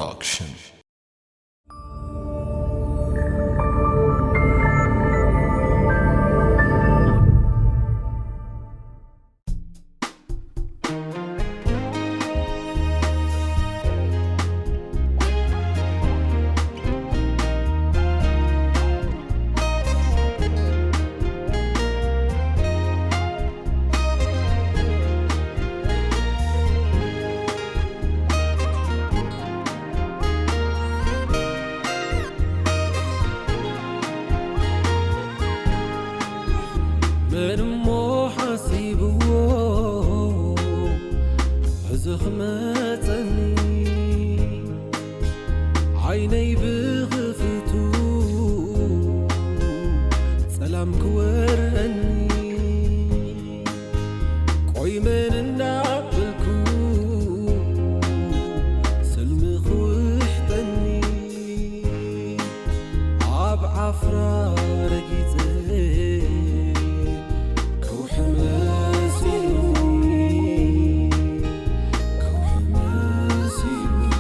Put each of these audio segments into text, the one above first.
Action. መን እሞ ሓሲብዎ ሕዚ ክመጸኒ ዓይነይ ብኽፍቱ ጸላም ክወረኒ ቆይ መን እንዳበልኩ ሰልሚ ክውሕጠኒ ኣብ ዓፍራ ረጊጸ ከውሒ መሲሉኒ ከውሒ መሲሉኒ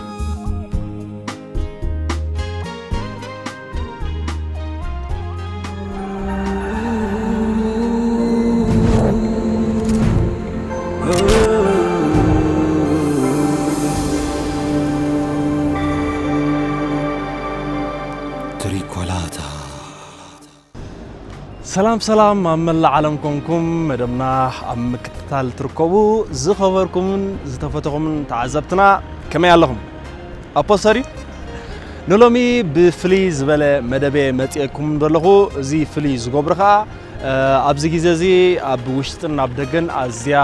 ትሪኮላታ። ሰላም ሰላም፣ ኣብ መላእ ዓለም ኮንኩም መደብና ኣብ ምክትታል ትርከቡ ዝኸበርኩምን ዝተፈተኹምን ተዓዘብትና ከመይ ኣለኹም? ኣፖስተሪ ንሎሚ ብፍልይ ዝበለ መደበ መፂኤኩም ዘለኹ። እዚ ፍልይ ዝገብሮ ከዓ ኣብዚ ግዜ እዚ ኣብ ውሽጥን ኣብ ደገን ኣዝያ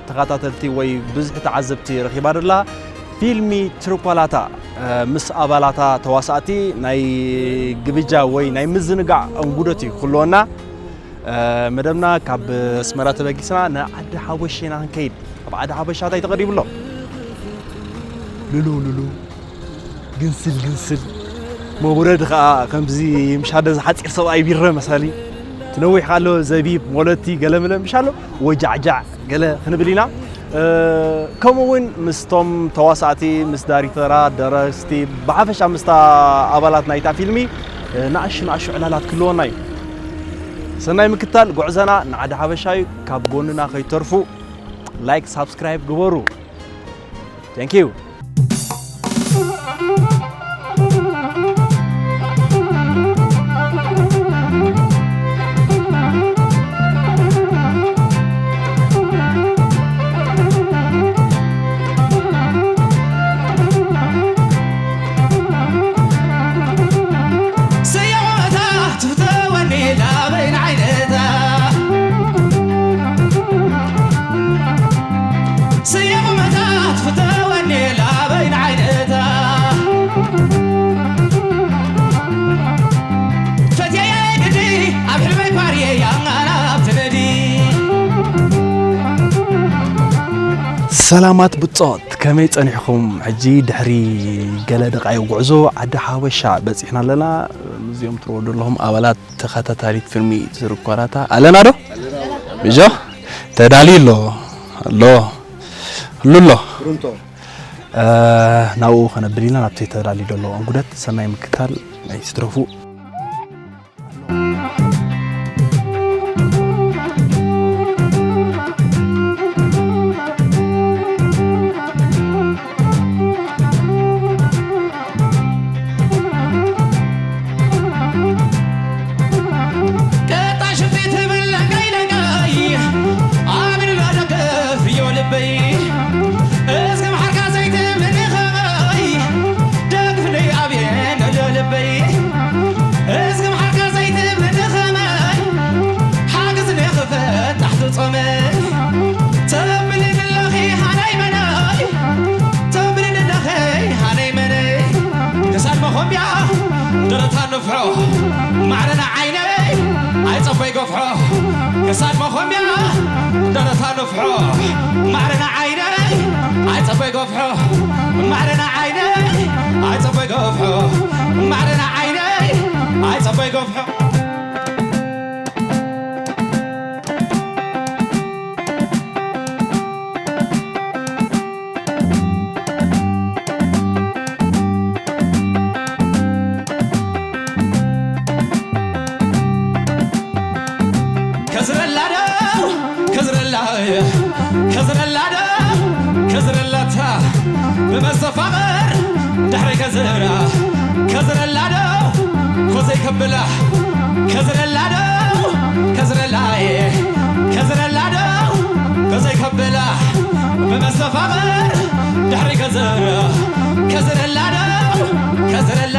ተኸታተልቲ ወይ ብዙሕ ተዓዘብቲ ረኺባ ደላ ፊልሚ ትርኳላታ ምስ ኣባላታ ተዋሳእቲ ናይ ግብጃ ወይ ናይ ምዝንጋዕ እንጉደት እዩ ክህልወና። መደብና ካብ ኣስመራ ተበጊስና ንዓዲ ሓበሽ ኢና ክንከይድ። ኣብ ዓዲ ሓበሻ እንታይ ተቐሪቡ ኣሎ? ሉሉ ሉሉ ግንስል ግንስል መውረድ ኸዓ ከምዚ ምሻደ ዝሓፂር ሰብኣይ ቢረ መሳሊ ትነዊሕ ኣሎ ዘቢብ ሞለቲ ገለመለ ምሻሎ ወጃዕጃዕ ገለ ክንብል ኢና። ከምኡ እውን ምስቶም ተዋሳእቲ ምስ ዳይሬክተራ ደረስቲ ብሓፈሻ ምስታ ኣባላት ናይታ ፊልሚ ንኣሹ ንኣሹ ዕላላት ክህልወና እዩ። ሰናይ ምክታል ጉዕዘና ንዓዲ ሓበሻ እዩ። ካብ ጎንና ከይተርፉ ላይክ ሳብስክራይብ ግበሩ። Thank you። ሰላማት ብጾት፣ ከመይ ጸኒሕኩም? ሕጂ ድሕሪ ገለ ደቓይቕ ጉዕዞ ዓዲ ሓበሻ በጺሕና ኣለና። ምስዚኦም ትርእይዎ ዘለኹም ኣባላት ተኸታታሊት ፊልሚ ትርኳላታ ኣለና ዶ? ብጆ ተዳልዩ ኣሎ ኣሎ። ህሉ ኣሎ። ናብኡ ከነብል ኢና። ናብቲ ተዳልዩ ዘሎ እንጉደት ሰናይ ምክታል ኣይትትረፉ። ከዝረላዶ ከዝረላታ ብመስተፋቕር ድሕሪ ከዝራ ከዝረላዶ ኮዘይ ከብላ ከዝረላዶ ከዝረላየ ከዝረላዶ ኮዘይ ከብላ ብመስተፋቕር ድሕሪ ከዝራ ከዝረላዶ ከዝረላ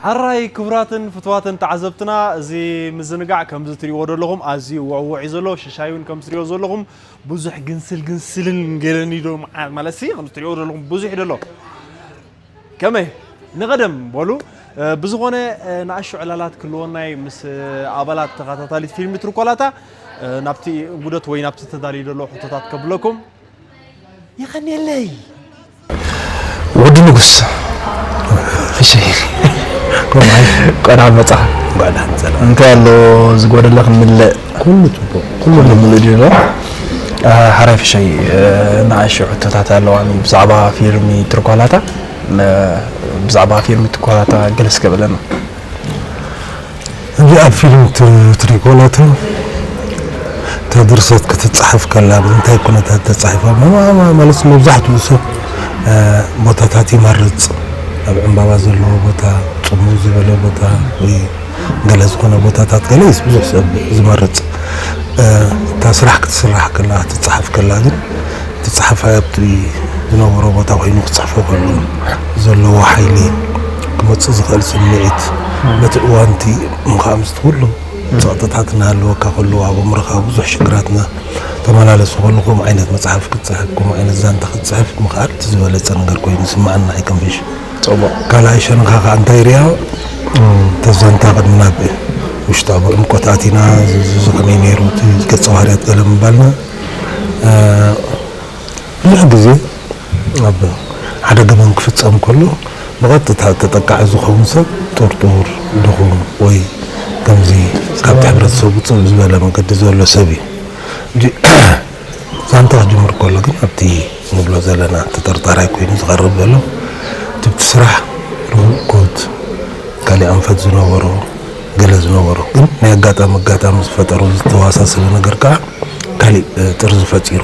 ሕራይ ክቡራትን ፍትዋትን ተዓዘብትና፣ እዚ ምዝንጋዕ ከምዚ ትሪእዎ ዘለኹም ኣዝዩ ውዕውዕ እዩ ዘሎ። ሽሻይ እውን ከምዚ ትሪእዎ ዘለኹም ብዙሕ ግንስል ግንስልን ገለኒ ዶ መዓ-፣ ማለት ሲ ከምዚ ትሪእዎ ዘለኹም ብዙሕ እዩ ዘሎ። ከመይ ንቐደም በሉ። እ፣ ብዝኾነ፣ እ፣ ንኣሽቱ ዕላላት ክህልወና እዩ ምስ፣ እ፣ ኣባላት ተኸታታሊት ፊልም ትርኮላታ፣ እ፣ ናብቲ እንጉደት ወይ ናብቲ ተዳልዩ ዘሎ ሕቶታት ከብለኩም። የቐንየለይ። ወዲ ንጉስ። እሺ። ቆልዓ መጻ። ጓዳ እንጸላ። እንታይ ኣሎ ዝጎደለ ክምልእ? ኩሉ ጽቡቕ። ኩሉ ምሉእ ድዩ ዘሎ? እ፣ ሓራይ ፍሸይ፣ እ፣ ንኣሽቱ ሕቶታት ኣለዋኒ ብዛዕባ ፊልሚ ትርኳላታ። እ፣ ብዛዕባ ፊልሚ ትርኳላታ ገለ እስከ በለና። እዚኣ ፊልም ት-፣ ትሪኮላታ እታ ድርሰት ክትፀሓፍ ከላ ብምንታይ ኩነታት ተፃሒፋ? ማ-፣ ማ-፣ ማለት መብዛሕትኡ ሰብ፣ እ፣ ቦታታት ይመርፅ። ኣብ ዕምባባ ዘለዎ ቦታ፣ ፅምው ዝበለ ቦታ ወይ ገለ ዝኾነ ቦታታት ገለ እዩ ብዙሕ ሰብ ዝመርፅ። እ፣ እታ ስራሕ ክትስራሕ ከላ፣ ክትፀሓፍ ከላ ግን እቲ ፀሓፋይ ኣብቲ ዝነበሮ ቦታ ኮይኑ ክፅሕፎ ከሎ ዘለዎ ሓይሊ ክመፅእ ዝኽእል ስምዒት በቲ እዋንቲ ምኻኣ ምስቲ ኩሉ ፀቕጥታት እናሃለወካ ከሎ ኣብ ኣእምሮኻ ብዙሕ ሽግራትና ተመላለሱ ከሎ ከምኡ ዓይነት መፅሓፍ ክትፅሕፍ ከምኡ ዓይነት ዛንታ ክትፅሕፍ ምኽኣል እቲ ዝበለፀ ነገር ኮይኑ ይስምዓና ኣይከንፍሽ። ጽቡቕ። ካልኣይ ሸነኻ ከዓ እንታይ ሪኣ ተዛንታ ቅድሚ ናብ ውሽጣዊ ዕምቆት ኣቲና እዚ ከመይ ነይሩ እቲ ገፀ ባህርያት ገለ ምባልና ብዙሕ ግዜ ኣብ ሓደ ገበን ክፍፀም ከሎ ብቐጥታ ተጠቃዒ ዝኸውን ሰብ ጥርጡር፣ ድኹም ወይ ከምዚ ካብቲ ሕብረተሰብ ውፅእ ዝበለ መገዲ ዘሎ ሰብ እዩ። ዛንታ ክጅምር ከሎ ግን ኣብቲ ንብሎ ዘለና ተጠርጣራይ ኮይኑ ዝቐርብ ዘሎ ትብቲ ስራሕ ርሁቕ ኮት ካሊእ ኣንፈት ዝነበሮ ገለ ዝነበሮ ግን ናይ ኣጋጣሚ ኣጋጣሚ ዝፈጠሮ ዝተዋሳሰበ ነገር ከዓ ካሊእ ጥርዚ ፈጢሩ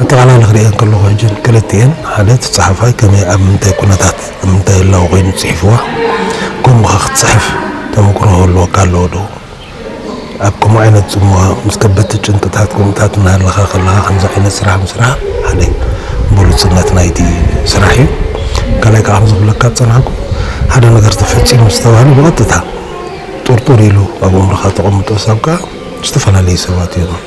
ኣጠቓላሊ ክሪኦ ከለኹ ሕጂ ክልቲኤን ሓደ እቲ ፀሓፋይ ከመይ ኣብ ምንታይ ኩነታት ኣብ ምንታይ ህላወ ኮይኑ ፅሒፍዋ ከምኡ ኸ ክትፅሕፍ ተመክሮ ክህልወካ ኣለዎ ዶ ኣብ ከምኡ ዓይነት ጽምዋ ምስ ከበድቲ ጭንቅታት ከምኡታት እናሃለኻ ከለኻ ከምዚ ዓይነት ስራሕ ምስራሕ ሓደ ብሉጽነት ናይቲ ስራሕ እዩ። ካልኣይ ከዓ ከምዚ ክብለካ ዝጸናሕኩ ሓደ ነገር ተፈጺሙ ምስ ተባህለ ብቐጥታ ጥርጡር ኢሉ ኣብ ኣእምሮኻ ተቐምጦ ሰብ ከዓ ዝተፈላለዩ ሰባት እዮም።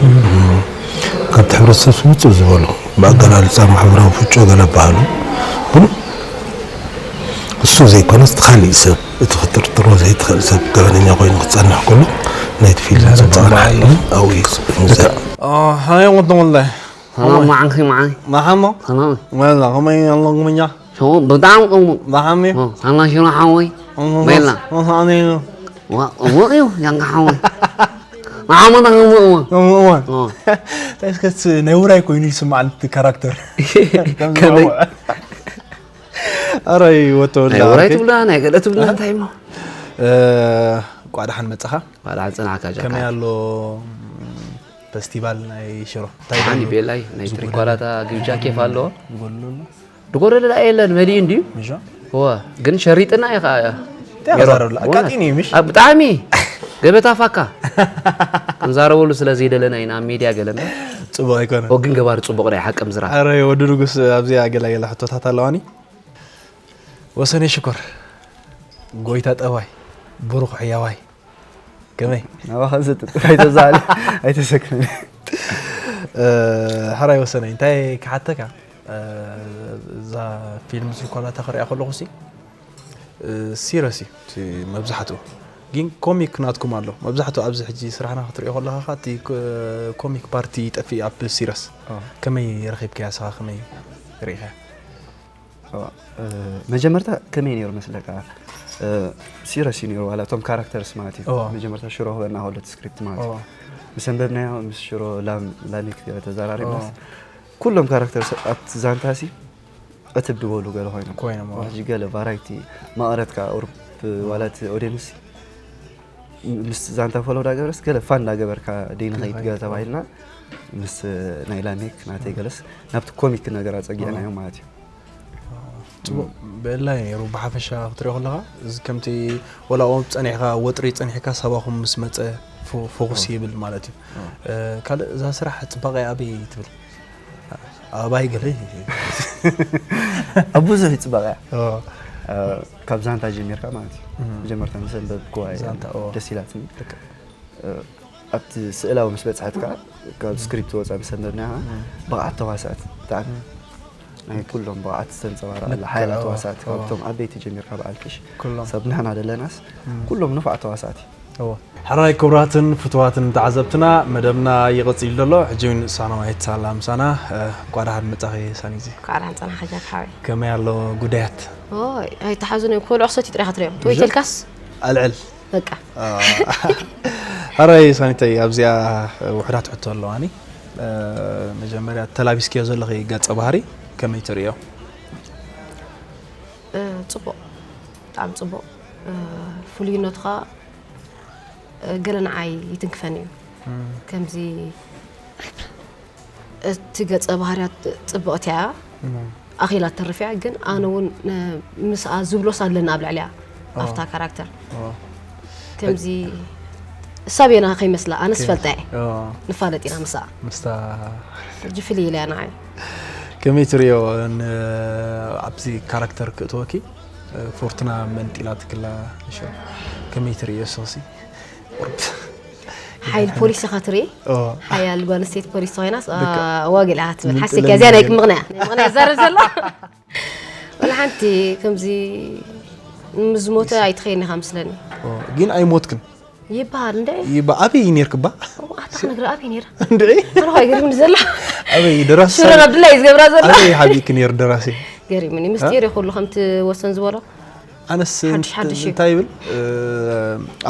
ካብቲ ሕብረተሰብ ውፅእ ዝበሉ ብኣገላልፃ ማሕበራዊ ፍጮ ገለ በሃሉ ግን እሱ ዘይኮነስ እቲ ካሊእ ሰብ እቲ ክጥርጥሮ ዘይትኽእል ሰብ ገበነኛ ኮይኑ ክፀንሕ ከሎ ናይቲ ፊልም ፅባቐ ሓይሊ ኣብኡ እዩ ዝምዘን። ሓራይ ወዲ ወልደ ሰላም መዓንኪ መዓይ መሓሞ ሰላም ወላ ከመይ ኣሎ ጉምኛ ሰው በጣም ቅሙ መሓሚ ሳላ ሽሮ ሓወይ በላ መሳኔ እወቅ እዩ ያንካ ሓወይ መሓመድ ኣህሙ እወ እዋን እስከስ ናይ ውራይ ኮይኑ ይስማዓኒ እቲ ካራክተር ከመይ? ኣራይ ወተወላ ናይ ውራይ ትብላ ናይ ገለ ትብላ እንታይ እሞ ቋ ደሓን መፀኻ ባላ ፀናዕካ ጃካ ከመይ ኣሎ ፈስቲቫል ናይ ሽሮ እንታይ ሓኒ ደሎ? ቤላይ ናይ ዝጎደለ- ትሪኳላታ ግብጃ ኬፍ ኣለዎ ዝጎደሎ ኣሎ? ድጎደለ ዳ የለን መሊኡ እንድዩ ምሻ እወ ግን ሸሪጥና ኢኻ እንታይ ኣዛረብላ ኣቃጢኒ እዩ ምሽ ብጣዕሚ ገበታ ፋካ ክንዛረበሉ ስለ ዘይደለና ኢና ኣብ ሜድያ ገለና ፅቡቅ ኣይኮነ ግን ገባር ፅቡቅ ናይ ሓቂ ምዝራ ኣረ ወዲ ንጉስ ኣብዚኣ ገላገለ ሕቶታት ኣለዋኒ ወሰነ ሽኮር ጎይታ ጠባይ ብሩኽ ሕያዋይ ከመይ ናባኻ ዘጥጥፍ ኣይተዛለ ኣይተሰክፍን እ፣ ሕራይ ወሰነይ እንታይ ክሓተካ እ፣ እዛ ፊልም ዝኮና ተክሪኣ ከለኹ ሲ ሲረስ እዩ እቲ መብዛሕትኡ ግን ኮሚክ ናትኩም ኣሎ መብዛሕትኡ ኣብዚ ሕጂ ስራሕና ክትሪኦ ከለካ ከ እቲ ኮ- ኮሚክ ፓርቲ ይጠፍእ ኣብ ሲረስ ከመይ ረኪብካያ ስኻ ከመይ ርኢኻ መጀመርታ ከመይ ነይሩ መስለካ ሲረስ እዩ ነይሩ ዋላ እቶም ካራክተርስ ማለት እዩ እዎ። መጀመርታ ሽሮ ክበና ከሎ እቲ ስክሪፕት ማለት እዩ እዎ። ምስ ኣንበብናዮ ምስ ሽሮ ላም ላሚክ ተዘራሪብናስ ኩሎም ካራክተርስ ኣብቲ ዛንታ ሲ ዕትብ ዝበሉ ገለ ኮይኖም ኮይኖም፣ እዎ። ሕጂ ገለ ቫራይቲ ማቕረትካ ኦር ዋላ እቲ ኦዲየንስ ምስ ዛንታ ፎሎ ዳገበረስ ገለ ፋን ዳገበርካ ደይ ንኸይድ ገለ ተባሂልና ምስ ናይ ላሜክ ናተይ ገለስ ናብቲ ኮሚክ ነገር ኣፀጊዕናዮ ማለት እዩ ፅቡቅ ብእላይ ነይሩ ብሓፈሻ ክትሪኦ ከለካ እዚ ከምቲ ወላ ኦም ፀኒሕካ ወጥሪ ፀኒሕካ ሰባኹም ምስ መፀ ፎ- ፎኩስ ይብል ማለት እዩ እ፣ ካልእ እዛ ስራሕ ፅባቐ ኣበይ ትብል ኣባይ ገለ ኣብ ብዙሕ ይፅባቕ እያ ካብ ዛንታ ጀሚርካ ማለት እዩ። መጀመርታ ምስ ኣንበብክዋ እየ ዛንታ፣ ኦ። ደስ ኢላትኒ። ልክዕ። ኣብቲ ስእላዊ ምስ በጽሐት ከኣ ካብ ስክሪፕት ወጻኢ ምስ ኣንበብናያ ብቕዓት ተዋሳእቲ ብጣዕሚ ናይ ኩሎም ብቕዓት ዝተንጸባረቐላ ልክዕ፣ ሓያላት ኦ፣ ተዋሳእቲ ኦ። ካብቶም ዓበይቲ ጀሚርካ በዓል ፊሽ ኩሎም። ሰብ ንሕና ደለናስ ኩሎም ንፉዓት ተዋሳእቲ። እዎ። ሕራይ ክቡራትን ፍቱዋትን ተዓዘብትና መደብና ይቕጽል ዘሎ። ሕጂ እውን ሳናዋይት ኣላ ምሳና። እ፣ እንኳዕ ደሓን መጻኺ ሳኒዚ። እንኳዕ ደሓን ጸናሕካ ጃክ ሓወይ። ከመይ ኣሎ ጉዳያት? ኦይ፣ ኣይተሓዙን እዮም። ክበልዑ ክሰትዩ ጥራይ ክትሪኦም። ትወይተልካስ? ኣልዕል። በቃ። አ፣ ሕራይ ሳኒተይ ኣብዚኣ ውሕዳት ሕቶ ኣለዋኒ። እ፣ መጀመርያ ተላቢስክዮ ዘለኺ ገጸ ባህሪ ከመይ ትርእዮ? እ፣ ጽቡቕ። ብጣዕሚ ጽቡቕ። እ፣ ፍሉይነቱ ኸኣ፣ እ፣ ገለ ንዓይ ይትንክፈኒ እዩ። እም። ከምዚ እቲ ገጸ ባህርያት ጽብቕቲ እያ፣ እም። ኣኺላ ትተርፍ እያ፣ ግን ኣነ እውን ነ-፣ ምስኣ ዝብሎስ ኣለኒ ኣብ ልዕሊኣ፣ ኦ። ኣብታ ካራክተር። ኦ። ከምዚ እሳ ቤና ከይመስላ፣ ኣነስ ከይ-፣ ፈልጣ እየ። ኦ። ንፋለጥ ኢና ምስኣ። ምስታ ሕጂ ፍልይ ኢላ እያ ንዓይ። ከመይ ትርእዮ ን-፣ ኣብዚ ካራክተር ክእትወኪ? ፎርቱና መንጢላ ትክላ ንሾ ከመይ ትርእዮ ንስኺ? ቁርብ ሓይል ፖሊስ ኢኻ ትርኢ? ኦ። ሓያል ጓል ኣንስተይቲ ፖሊስ ተኾይናስ፣ አ፣ ልክዕ። ዋጋ ኢላ ክትብል ሓሲብካ ምንጥልን እዚኣ ናይ ነገር። ምቕናያ። ናይ ምቕናያ ዘረብ ዘሎ። ወላ ሓንቲ ከምዚ ምስ ዝሞተ ኣይትኸይድን ኢኻ መስለኒ። ኦ፣ ግን ኣይሞትክን። ይበሃል እንደ ይባ-፣ ኣበይ ነርክባ? ኣታ ክነግር ኣበይ ነይረ? እንደ ኣነ ኸኣ ገሪሙኒ ዘላ። ኣበይ ደራሲ ሽረ ሳሚ? ኣብድላይ ዝገብራ ዘላ። ኣበይ ሓቢእክ ነይር ደራሲ? ገሪሙኒ። ምስጢር እዩ ኩሉ ከምቲ ወሰን ዝበሎ። ኣነስ ሓድሽ ሓድሽ እዩ። እንታይ ይብል? እ፣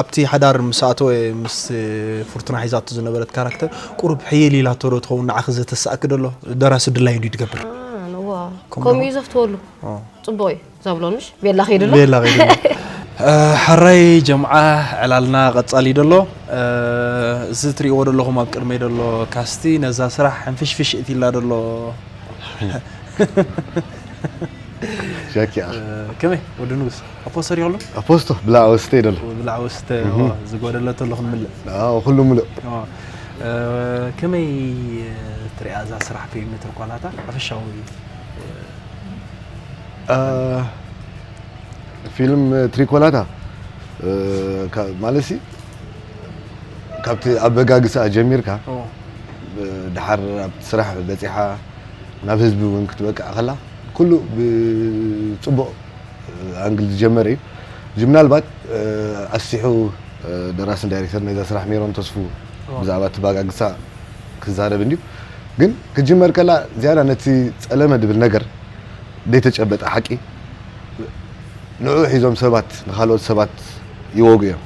ኣብቲ ሓዳር ምስ ኣተወ፣ ምስ ፍርቱና ሒዛቶ ዝነበረት ካራክተር፣ ቁሩብ ሕይል ኢላቶ ዶ ትኸውን ንዓኺ ዘተሳእክ ደሎ? ደራሲ ድላዩ እንድዩ ዝገብር። አ፣ ነዋ። ከምኡ ከምኡ እዩ ዘፍትወሉ። ኦ። ጽቡቕ እዩ። ዛብሎንሽ ቤላ ከይድሎ። ቤላ ከይድሎ። እ፣ ሕራይ ጀምዓ ዕላልና ቀጻሊ ደሎ። እ፣ እዚ ትርእይዎ ደለኹም ኣብ ቅድመይ ደሎ ካስቲ ነዛ ስራሕ ሕንፍሽፍሽ እትላ ደሎ። ጃኪ፣ እ፣ ከመይ ወዲ ንጉስ? ኣፖስቶ ሪኸሉ? ኣፖስቶ፣ ብላዕ ወስተ ይደሎ። ብላዕ ወስተ፣ እህ። ኦ፣ ዝጎደለ ተሎ ክንምልእ። ኣዎ፣ ኩሉ ምሉእ። ኦ፣ እ፣ ከመይ ትሪኣ እዛ ስራሕ ፊልም ትርኳላታ? ሓፈሻዊ፣ እ፣ እ፣ ፊልም ትሪኮላታ፣ እ፣ ካ-፣ ማለትሲ፣ ካብቲ ኣበጋግስኣ ጀሚርካ፣ ኦ። እ፣ ድሓር ኣብቲ ስራሕ በጺሓ፣ ናብ ህዝቢ እውን ክትበቅዕ ከላ፣ ኩሉ ብጽቡቕ፣ እ፣ ኣንግል ዝጀመረ እዩ። እዚ ምናልባት፣ እ፣ ኣስፊሑ፣ እ፣ ደራስን ዳይሬክተር ናይዛ ስራሕ ሜሮን ተስፉ ኦ። ብዛዕባ እቲ ኣበጋግሳ ክዛረብ እንድዩ። ግን ክጅመር ከላ ዝያዳ ነቲ ጸለመ ድብል ነገር ዘይተጨበጠ ሓቂ ንዕኡ ሒዞም ሰባት ንኻልኦት ሰባት ይወጉ እዮም።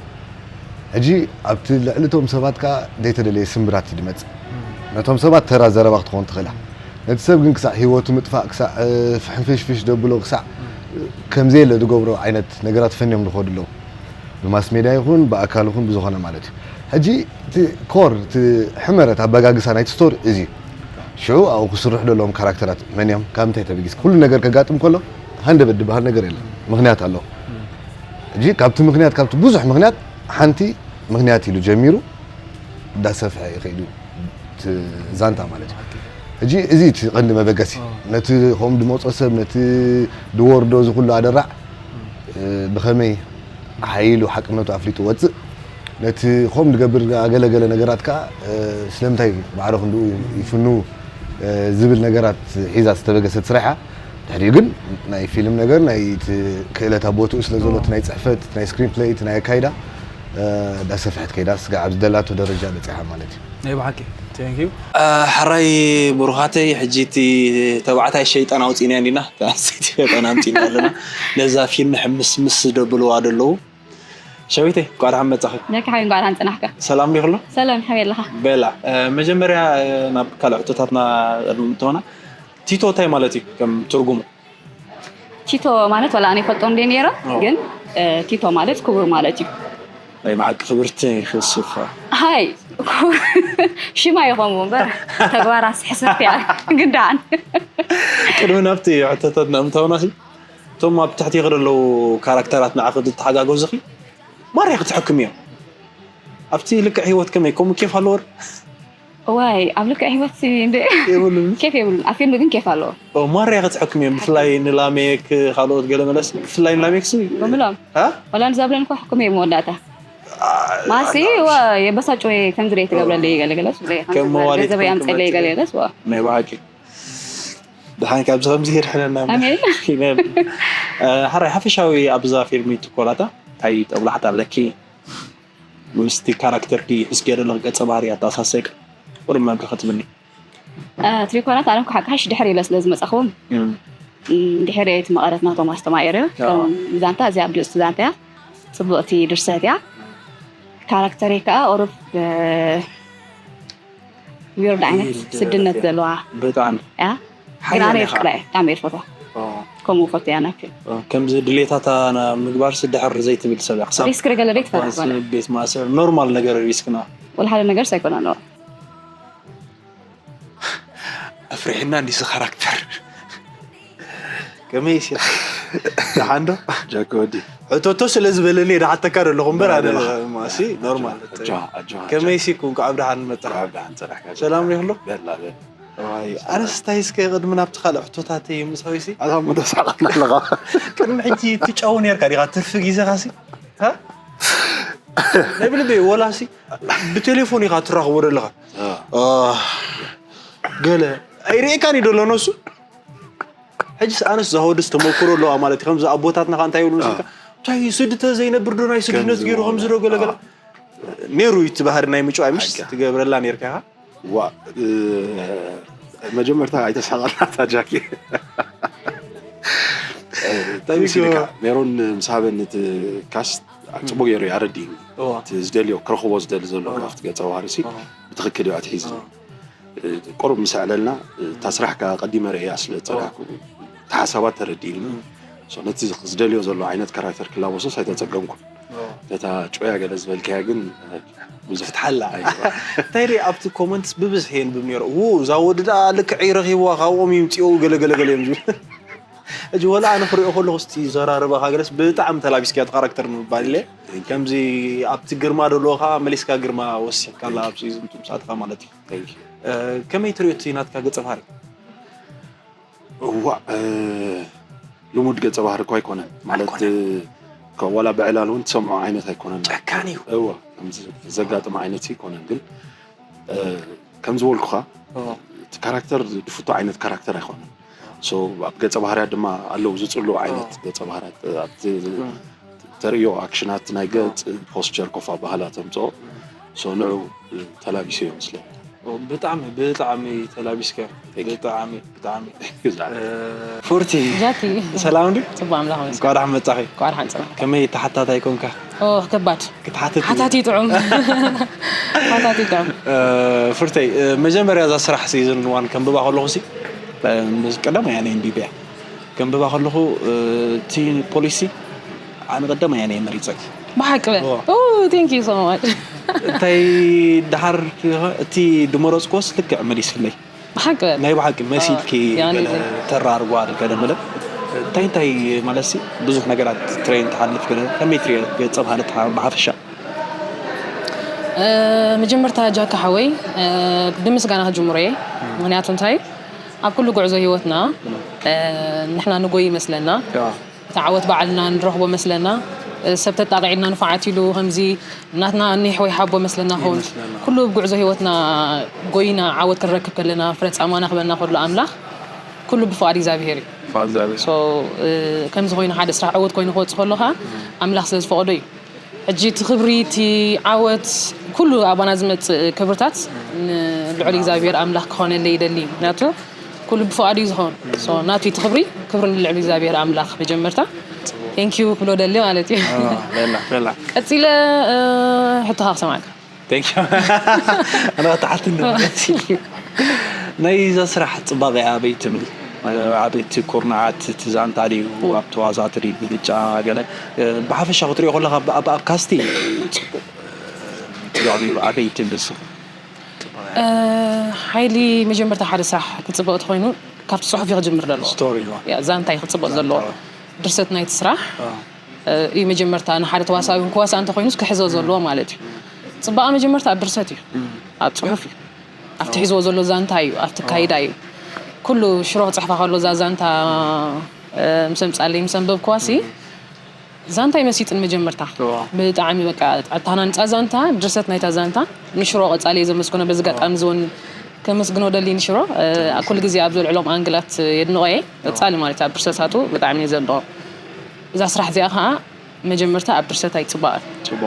ሕጂ ኣብቲ ልዕሊ እቶም ሰባት ከኣ ዘይተደለየ ስምብራት እዩ ድመጽእ። ነቶም ሰባት ተራ ዘረባ ክትኸውን ትኽእላ። ነቲ ሰብ ግን ክሳዕ ህይወቱ ምጥፋእ፣ ክሳዕ፣ እ፣ ፍሕንፍሽፍሽ ደብሎ፣ ክሳዕ፣ እ፣ ከምዘየለ ዝገብሮ ዓይነት ነገራት ፈንዮም ዝኸዱ ኣለዉ። ብማስ ሜድያ ይኹን ብኣካል ይኹን ብዝኾነ ማለት እዩ። ሕጂ እቲ ኮር፣ እቲ ሕመረት ኣበጋግሳ ናይቲ ስቶሪ እዚ እዩ። ሽዑ ኣብኡ ክስርሑ ዘለዎም ካራክተራት መን እዮም? ካብ ምንታይ ተበጊስ? ኩሉ ነገር ከጋጥም ከሎ ሃንደበት ዝበሃል ነገር የለን። ምኽንያት ኣለዎ። ሕጂ ካብቲ ምኽንያት፣ ካብቲ ብዙሕ ምኽንያት ሓንቲ ምኽንያት ኢሉ ጀሚሩ እንዳሰፍሐ ይኸይድ እዩ እቲ ዛንታ ማለት እዩ። ሕጂ እዚ እቲ ቀንዲ መበገሲ። ኦ። ነቲ ከምኡ ድመጾ ሰብ፣ ነቲ ድወርዶ እዚ ኩሉ ኣደራዕ፣ እ፣ ብኸመይ ሓይሉ ሓቅነቱ ኣፍሊጡ ወጽእ፣ ነቲ ከምኡ ድገብር ገለገለ ነገራት ከኣ፣ እ፣ ስለምንታይ ማዕረ ክንድኡ ይፍንዉ፣ እ፣ ዝብል ነገራት ሒዛ ዝተበገሰት ስራሕ እያ። ድሕሪኡ ግን ናይ ፊልም ነገር፣ ናይ እቲ ክእለት ኣብ ቦትኡ ስለ ዘሎ፣ ኦ። እቲ ናይ ጽሕፈት፣ ናይ ስክሪን ፕለይ፣ እቲ ናይ ኣካይዳ፣ እ፣ እንዳሰፍሐት ከይዳ፣ ስጋዕ ኣብ ዝደላቶ ደረጃ በጺሓ ማለት እዩ። ናይ ብሓቂ፣ ቴንክ ዩ። እ፣ ሕራይ ብሩኻተይ፣ ሕጂ እቲ ተባዕታይ ሸይጣን ኣውጺእናዮ እንዲና፣ እታ ኣንስተይቲ ሸይጣን ኣምጺእና ኣለና። ነዛ ፊልም ሕምስምስ ደብልዋ ደለዉ። ሸዊተይ፣ እንቋዕ ደሓን መጻኺ። ጃኪ ሓወይ፣ እንቋዕ ደሓን ጸናሕካ። ሰላም ዲኹ ኣሎ? ሰላም፣ ከመይ ኣለኻ? ቤላ፣ እ፣ መጀመርያ፣ እ፣ ናብ ካልእ ሕቶታትና ቅድሚ ምእታውና፣ ቲቶ እንታይ ማለት እዩ ከም ትርጉሙ? ቲቶ ማለት ዋላ ኣነ ይፈልጦ እንደ ነይረ፣ ኦ። ግን፣ እ፣ ቲቶ ማለት ክቡር ማለት እዩ። ናይ ብሓቂ ክብርቲ ክስፋ። ሃይ፣ ሽማ ይኾን እምበር፣ ተግባራስ ሕስርቲ እያ። ግን ደሓን። ቅድሚ ናብቲ ሕቶታትና ምእታውና ሲ፣ እቶም ኣብ ትሕቲ ዘለዉ ካራክተራት ንዓኺ ዝተሓጋገዙኺ ማርያ ክትሕክምዮም። ኣብቲ ልክዕ ህይወት ከመይ ከምኡ ኬፍ ኣለዎ ዶ? ዋይ ኣብ ልክዕ ህይወት እንደ የብሉን። ኬፍ የብሉን። ኣብ ፊልም ግን ኬፍ ኣለዎ። ማርያ ክትሕኩም እዮም። ብፍላይ ንላሜክ ካልኦት ገለ መለስ ብፍላይ ንላሜክ ሲ ብምሎም አ? ወላ ንዛብለን እኳ ሕኩም እዮም መወዳእታ ማሲ የበሳጭ ወይ ከምዚ ደ ትገብረለይ ገለገለስ ከም መዋሊት ገንዘብ ያምፀለይ ገለገለስ ናይ ብሓቂ ድሓን ካብዚ ከምዚ ይድሕነና ኣሜን። ሓራይ ሓፈሻዊ ኣብዛ ፊልም ትኮላታ እንታይ ጠብላሕታ ኣለኪ ምስቲ ካራክተርኪ ምስ ገደለ ገፀ ባህሪ ኣተኣሳሰቅ ቁሩብ መምሪ ክትብኒ ትሪኮናት ኣነ ሓካሽ ድሕር ኢለ ስለ ዝመፃኹም ድሕር እቲ መቐረት ናቶም ኣስተማኤር ዛንታ እዚኣ ብልፅቲ ዛንታ እያ። ፅቡቕቲ ድርሰት እያ። ካራክተሪ ከዓ ኦሮፍ ዊርድ ዓይነት ስድነት ዘለዋ ብጣዕሚ እያ። ግን ኣነ የፍቅራ እየ ብጣዕሚ የፈትዋ። ከምኡ ፈትያ ናፊ ከምዚ ድሌታታ ምግባር ስድሕር ዘይትብል ሰብ እያ ክሳብ ሪስክ ገለ ዘይትፈርሕ ቤት ማእሰር ኖርማል ነገር ሪስክና ወላ ሓደ ነገር ሳይኮን ኣለዋ። ኣፍሪሕና እንዲዚ ካራክተር ከመይ ሲ ደሓንዶ ጃክ ወዲ ሕቶቶ ስለ ዝበለኒ ደሓተካ ዘለኹ እምበር ኣነ ማሲ ኖርማል ኣጆኻ ኣጆኻ ከመይ ሲ ኩንኩ ኣብ ደሓን መጣ ኣብ ደሓን ፀናሕካ ሰላም ይህሎ በላ በል ኣነስታይ እስከ ቅድሚ ናብቲ ካልእ ሕቶታተይ ምሳዊሲ ኣታ መደሳቐትና ኣለኻ ቅድሚ ሕጂ ትጫው ነርካ ዲኻ ትርፊ ግዜኻ ሲ ናይ ብልበይ ወላሲ ብቴሌፎን ኢኻ ትራኽቦ ዘለኻ ገለ ኣይርእካን እዩ ደሎ ነሱ ሕጅስ ኣነስ ዛሆድስ ተመክሮ ኣለዋ ማለት እዩ ከምዚ ኣቦታትና ከ እንታይ ይብሉ መስልካ እንታይ ስድተ ዘይነብር ዶ ናይ ስድነት ገይሩ ከምዚ ዶ ገለገለ ነይሩ እዩ እቲ ባህሪ ናይ ምጭዋይ ምሽ ትገብረላ ነርካ ኢኻ ዋ መጀመርታ ኣይተሳቐላታ ጃኪ ጠቢስ ኢልካ ሜሮን ምስ ሃበኒ እቲ ካስት ፅቡቅ ገይሩ ኣረዲኒ ዝደልዮ ክረኽቦ ዝደሊ ዘሎ ካብቲ ገፀ ባህሪ ሲ ብትክክል እዩ ኣትሒዙ ቁሩብ ምስ ኣዕለልና እታ ስራሕ ከዓ ቀዲመ ርእያ ስለ ዝፀናሕኩ እቲ ሓሳባት ተረዲእኒ ነቲ ዝደልዮ ዘሎ ዓይነት ካራክተር ክላበሶስ ኣይተፀገምኩን ነታ ጩያ ገለ ዝበልካያ ግን ብዙሕ ትሓላ እንታይ ደ ኣብቲ ኮመንትስ ብብዝሒ የንብብ ነይሩ ው እዛ ወዲ ደኣ ልክዕ ረኺብዋ ካብኦም ይምፅኡ ገለገለገለ እዮም ዝብል እጂ ወላ ኣነ ክሪኦ ከለኹ ስቲ ዘራርባኻ ገለስ ብጣዕሚ ተላቢስካ እቲ ካራክተር ንምባል ኢለ ከምዚ ኣብቲ ግርማ ደለኻ መሊስካ ግርማ ወሲኽካላ ኣብ ሲዝን ቱ ምሳትካ ማለት እዩ ከመይ ትሪኦ እቲ ናትካ ገፀ ባህሪ እዋ ልሙድ ገፀ ባህሪ እኳ ኣይኮነን ማለት ወላ ብዕላል እውን ትሰምዖ ዓይነት ኣይኮነን ጨካን እዩ እዋ ዘጋጥመ ዓይነት ኣይኮነን ግን ከም ዝበልኩኻ እቲ ካራክተር ዝፍቶ ዓይነት ካራክተር ኣይኮነን ኣብ ገፀ ባህርያት ድማ ኣለዉ ዝፅልኡ ዓይነት ገፀ ባህርያት ኣብቲ ተርእዮ ኣክሽናት ናይ ገፅ ፖስቸር ኮፍ ኣባህላ ተምፅኦ ንዑ ተላቢሰ እዩ መስለኒ ብጣዕሚ ብጣዕሚ ተላቢስካ ብጣዕሚ ብጣዕሚ ፉርቲ ሰላም ዲ ፅቡቅ ኣምላኽ እንኳ ደሓን መጻኺ ቋር ሓንፅና ከመይ ተሓታታይ ኮንካ ከባድ ክትሓትት ሓታቲ ጥዑም ሓታቲ ጥዑም ፍርተይ መጀመርያ እዛ ስራሕ ሲዝን ዋን ከንብባ ከለኹ ሲ ቀዳማይ ኣነ ንቢብያ ከንብባ ከለኹ እቲ ፖሊሲ ኣነ ቀዳማይ ኣነ መሪፀ ብሓቂ በል thank you so much እንታይ ድሓር እቲ ድመረፅኮስ ልክዕ መሊስለይ ብሓቂ በል ናይ ብሓቂ መሲልኪ ያኒ ገለ ተራርጓ ገለ መለ እንታይ እንታይ ማለት ሲ ብዙሕ ነገራት ትሬን ትሓልፍ ገለ ከመይ ትሪኦ ገፀ ባህሪ ብሓፈሻ መጀመርታ ጃካ ሓወይ ብምስጋና ክጅምሮ እየ ምክንያቱ እንታይ ኣብ ኩሉ ጉዕዞ ህይወትና ንሕና ንጎይ ይመስለና እቲ ዓወት ባዕልና ንረኽቦ መስለና ሰብ ተጣቂዕልና ንፋዓት ኢሉ ከምዚ እናትና ኒሕ ወይ ሓቦ መስለና ኸውን ኩሉ ኣብ ጉዕዞ ህይወትና ጎይና ዓወት ክንረክብ ከለና ፍረ ፃማና ክበና ከሎ ኣምላኽ ኩሉ ብፍቓድ እግዚኣብሄር እዩ ከምዚ ኮይኑ ሓደ ስራሕ ዕውት ኮይኑ ክወፅእ ከሎ ከዓ ኣምላኽ ስለ ዝፈቐዶ እዩ ሕጂ እቲ ክብሪ እቲ ዓወት ኩሉ ኣባና ዝመፅእ ክብርታት ንልዑል እግዚኣብሔር ኣምላኽ ክኾነለይ ይደሊ ምክንያቱ ኩሉ ብፍቓዱ እዩ ዝኸውን ናቱ እቲ ክብሪ ክብሪ ንልዑል እግዚኣብሔር ኣምላኽ መጀመርታ ቴንኪዩ ክብሎ ደሊ ማለት እዩ ቀፂለ ሕቶኻ ክሰማዕካ ኣነ ተሓትኒ ናይ እዛ ስራሕ ፅባቐ ኣበይ ትብል ዓበይቲ ኩርናዓት እቲ ዛንታ ድዩ ኣብ ተዋሳእቲ ድዩ ብልጫ ገለ ብሓፈሻ ክትሪኦ ከለካ ኣብ ካስቲ ፅቡቕ ተጋቢሩ ኣበይ ትብል ንስኹም ሓይሊ መጀመርታ ሓደ ስራሕ ክፅበቕ ተኮይኑ ካብቲ ፅሑፍ እዩ ክጅምር ዘለዎ ስቶሪ ዛንታ እዩ ክፅበቕ ዘለዎ ድርሰት ናይቲ ስራሕ እዩ መጀመርታ ንሓደ ተዋሳኢ እውን ክዋሳእ እንተኮይኑስ ክሕዞ ዘለዎ ማለት እዩ ፅባቐ መጀመርታ ኣብ ድርሰት እዩ ኣብ ፅሑፍ እዩ ኣብቲ ሒዝዎ ዘሎ ዛንታ እዩ፣ ኣብቲ ካይዳ እዩ። ኩሉ ሽሮ ክፅሕፋ ከሎ እዛ ዛንታ ምስ ኣምፃለይ ምስ ኣንበብክዋሲ ዛንታ ይመሲጥን መጀመርታ ብጣዕሚ በቃ ኣተሃናንፃ ዛንታ፣ ድርሰት ናይታ ዛንታ ንሽሮ ቀፃሊ እየ ዘመስግኖ። በዚ ኣጋጣሚ እዚ እውን ከመስግኖ ደሊ ንሽሮ ኩሉ ግዜ ኣብ ዘልዕሎም ኣንግላት የድንቆ እየ። ቀፃሊ ማለት ኣብ ድርሰታቱ ብጣዕሚ እየ ዘድንቆ። እዛ ስራሕ እዚኣ ከዓ መጀመርታ ኣብ ድርሰት ኣይፅባቐን።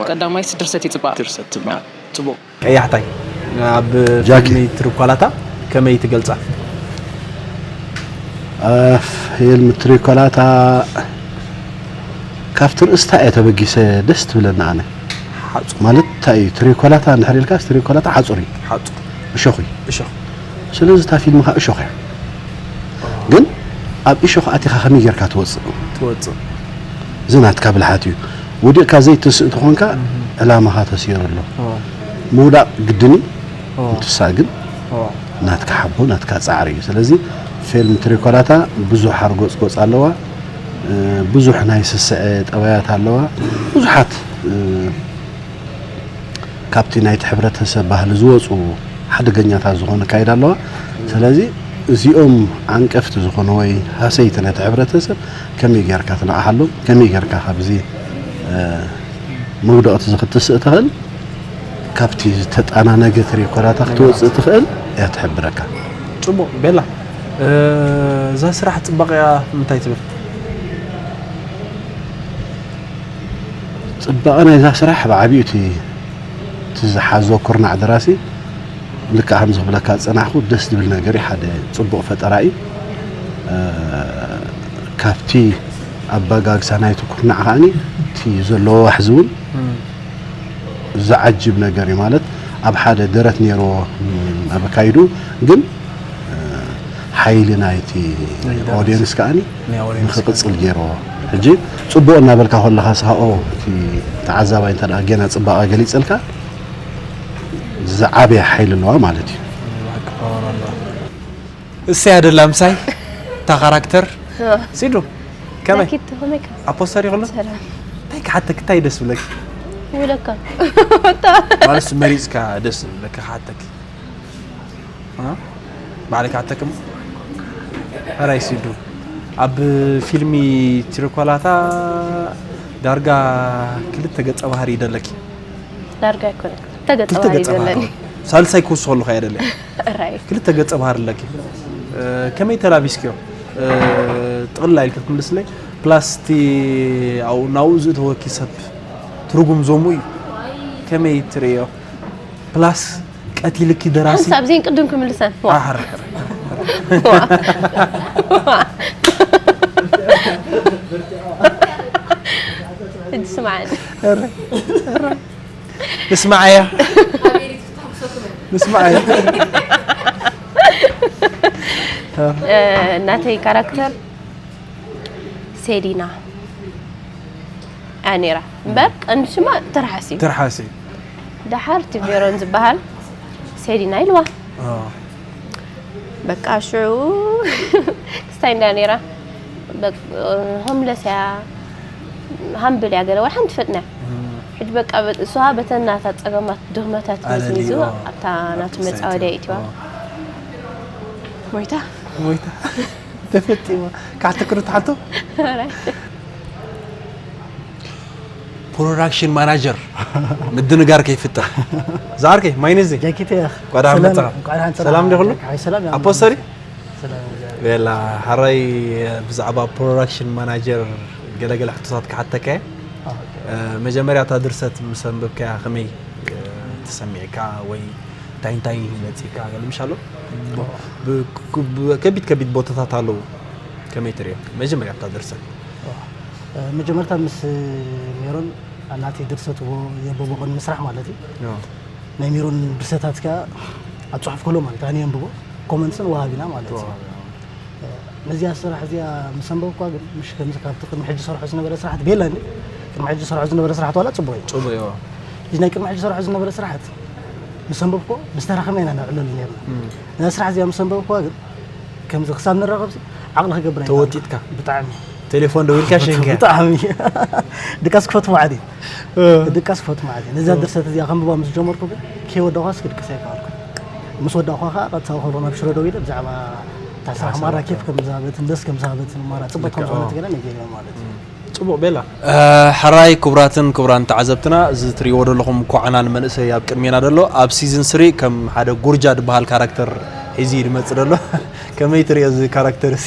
ቀዳማይ ድርሰት ይፅባቐ። ድርሰት ፅባቐ። ፅቡቕ። ቀያሕታይ ኣብ ጃኪ። ፊልሚ ትሪኮላታ ከመይ ትገልጻ? ኣፍ፣ ፊልም ትሪኮላታ ካብቲ ርእስታ እየ ተበጊሰ ደስ ትብለኒ ኣነ። ሓጹር። ማለት እንታይ እዩ? ትሪኮላታ እንድሕር ኢልካስ ትሪኮላታ ሓጹር እዩ። ሓጹር። እሾኽ እዩ። እሾኽ። ስለዚ እታ ፊልም ኸዓ እሾኽ እያ። ግን ኣብ እሾኽ ኣቲኻ ከመይ ጌርካ ትወጽእ? ትወጽእ። እዚ ናትካ ብልሓት እዩ። ወዲቕካ ዘይትስእ ተኾንካ ዕላማኻ ተሲሩ ኣሎ። ምውዳቕ ግድን እዩ። ምትሳእ ግን ናትካ ሓቦ፣ ናትካ ጻዕሪ እዩ። ስለዚ ፊልም ትሪኮላታ ብዙሕ ሓርጎጽጎጽ ኣለዋ። ብዙሕ ናይ ስስዐ ጠባያት ኣለዋ። ብዙሓት ካብቲ ናይቲ ሕብረተሰብ ባህሊ ዝወፁ ሓደገኛታት ዝኾኑ ኣካይዳ ኣለዋ። ስለዚ እዚኦም ዓንቀፍቲ ዝኾኑ ወይ ሃሰይቲ ነቲ ሕብረተሰብ ከመይ ጌርካ ትነቕሓሎም፣ ከመይ ጌርካ ካብዚ መውደቕቲ እዚ ክትስእ ትኽእል፣ ካብቲ ዝተጠናነገ ትሪኮላታ ክትወፅእ ትኽእል እያ ትሕብረካ። ፅቡቕ ቤላ፣ እዛ ስራሕ ፅባቐያ እንታይ ትብል? ፅባቐ ናይዛ ስራሕ ብዓብዩ እቲ እቲ ዝሓዞ ኩርናዕ ደራሲ ልክዕ ከምዚ ክብለካ ዝፀናሕኩ ደስ ዝብል ነገር እዩ። ሓደ ፅቡቕ ፈጠራ እዩ። ካብቲ ኣባጋግሳ ናይቲ ኩርናዕ ከዓኒ እቲ ዘለዎ ዋሕዚ እውን ዝዓጅብ ነገር እዩ። ማለት ኣብ ሓደ ደረት ነይርዎ ኣብ ኣካይዱ ግን ሓይሊ ናይቲ ኦድየንስ ከዓኒ ንክቕፅል ገይርዎ። ሕጂ ፅቡቕ እናበልካ ከለኻ ስኻ ኦ እቲ ተዓዛባይ እንተ ጌና ፅባቐ ገሊፅልካ ዝዓበየ ሓይሊ ኣለዋ ማለት እዩ። እሰይ ኣደላ ምሳይ እታ ካራክተር ሲዱ ከመይ ኣፖስተር ይኽሉ እንታይ ክሓተክ እንታይ ደስ ብለክ ይብለካ ማለት መሪፅካ ደስ ብለክ ክሓተክ ባዕልካ ኣተክም ሕራይ ሲዱ ኣብ ፊልሚ ትሪኮላታ ዳርጋ ክልተ ገጸ ባህሪ ይደለኪ ዳርጋ ኣይኮነ ክልተ ገጸ ባህሪ ዘለኒ ሳልሳይ ክውስኸሉ ከየደለ ራይ ክልተ ገጸ ባህሪ ኣለኪ ከመይ ተላቢስኪዮ ጥቕላ ኢልኪ ክትምልስለይ ፕላስ እቲ ናብኡ ዝእተወኪ ሰብ ትርጉም ዞሙ እዩ ከመይ ትርእዮ ፕላስ ቀቲልኪ ደራሲ ሓንሳብ ዜን ቅድም ክምልሰን ዋ ኣሕር ሕጂ ስማዓኒ ንስማዓያ ንስማዓያ ናተይ ካራክተር ሴዲና እያ ነይራ እምበር ቀንዲ ሽማ ትርሓስ እዩ ትርሓስ እዩ ደሓር እቲ ቬሮን ዝበሃል ሴዲና ኢልዋ በቃ ሽዑ ክስታይ እንዳ ነይራ ሆምለስ እያ ሃምብል እያ ገለ ወላ ሓንቲ ፈጥነ ሕጂ በቃ እሷ በተን ናታ ፀገማት ድኽመታት መዝሚዙ ኣብታ ናቱ መፃወድያ ኢትዋ ሞይታ ሞይታ ተፈጢማ ካሕቲ ክርት ሓቶ ፕሮዳክሽን ማናጀር ምድንጋር ከይፍጠር ዛርከይ ማይነዚ ጃኪተ ቋዳ መጣ ሰላም ዲኹሉ ኣፖስተሪ ቤላ ሓራይ ብዛዕባ ፕሮዳክሽን ማናጀር ገለገለ ሕቶታት ክሓተካ መጀመርያ እታ ድርሰት ምስ ኣንበብካያ ከመይ ተሰሚዕካ ወይ እንታይ እንታይ መፂእካ ገለ ምሽ ኣሎ ከቢድ ከቢድ ቦታታት ኣለዉ ከመይ ትሪኦ መጀመርያ እታ ድርሰት መጀመርታ ምስ ሜሮን ናተይ ድርሰት የንበቦ ቅድሚ ምስራሕ ማለት እዩ ናይ ሜሮን ድርሰታት ከ ኣብ ፅሑፍ ከሎ ማለት ኣነ የንብቦ ኮመንትስን ወሃቢና ማለት እዩ ነዚኣ ስራሕ እዚኣ ምስ ኣንበብኳ ግን ምሽ ከምዚ ካብቲ ቅድሚ ሕጂ ሰርሖ ዝነበረ ስራሕቲ ቤላ እንዲ ቅድሚ ሕጂ ሰርሖ ዝነበረ ስራሕቲ ዋላ ፅቡቅ እዩ ፅቡቅ እዩ እዚ ናይ ቅድሚ ሕጂ ሰርሖ ዝነበረ ስራሕቲ ምስ ኣንበብኮ ምስ ተራኸብና ኢና ነዕለሉ ነርና ነዛ ስራሕ እዚኣ ምስ ኣንበብኳ ግን ከምዚ ክሳብ ንራኸብሲ ዓቕሊ ክገብር ተወጢጥካ ብጣዕሚ ቴሌፎን ደዊልካ ሸንካ ብጣዕሚ ድቃስ ክፈት ማዕዲ ድቃስ ክፈት ማዕዲ ነዛ ድርሰት እዚኣ ከንብባ ምስ ጀመርኩ ግን ከይወደኳስ ክድቅስ ኣይከኣልኩ ምስ ወዳእኳ ከዓ ቀጥታ ከሎ ናብ ሽረ ደው ኢለ ብዛዕባ እታ ስራሕ ማራ ኬፍ ከም ዝሃበትን ደስ ከም ዝሃበትን ማራ ፅቡቅ ከም ዝኾነት ገለ ነጊረ ማለት እዩ። ፅቡቅ ቤላ። ሕራይ ክቡራትን ክቡራን ተዓዘብትና፣ እዚ ትሪእዎ ዘለኹም ኳዕናን መንእሰይ ኣብ ቅድሜና ደሎ ኣብ ሲዝን ስሪ ከም ሓደ ጉርጃ ዝበሃል ካራክተር ሒዙ እዩ ዝመፅእ ደሎ። ከመይ ትሪኦ እዚ ካራክተር እዚ?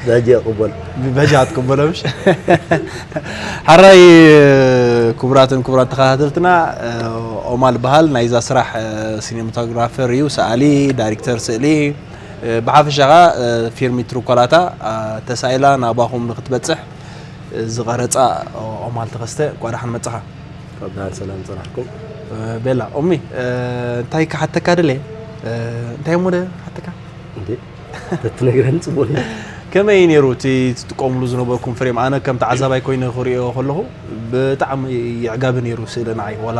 ዳጂ ይቕበል። በጃ ትቅበሎ ምሽ? ሕራይ ክቡራትን ክቡራን ተኸታተልትና፣ ኦማል በሃል ናይዛ ስራሕ ሲኔማቶግራፈር እዩ፣ ሰኣሊ፣ ዳይሬክተር ስእሊ፣ ብሓፈሻ ኸዓ ፊርሚ ትርኮላታ ተሳኢላ ናባኹም ንክትበፅሕ ዝቐረፃ ኦማል ተኸስተ፣ እንኳዕ ደሓን መፃኻ። ካብ ደሓን ሰላም ፀናሕኩም። ቤላ ኦሚ፣ እንታይ ክሓተካ ደለ? እንታይ እሞ ደ ሓተካ? እንዴ ተትነግረኒ ፅቡቅ ነይሩ። ከመይ ነይሩ እቲ ትጥቀምሉ ዝነበርኩም ፍሬም? ኣነ ከም ተዓዛባይ ኮይነ ክሪኦ ከለኹ ብጣዕሚ የዕጋቢ ነይሩ ስእሊ ንዓይ። ዋላ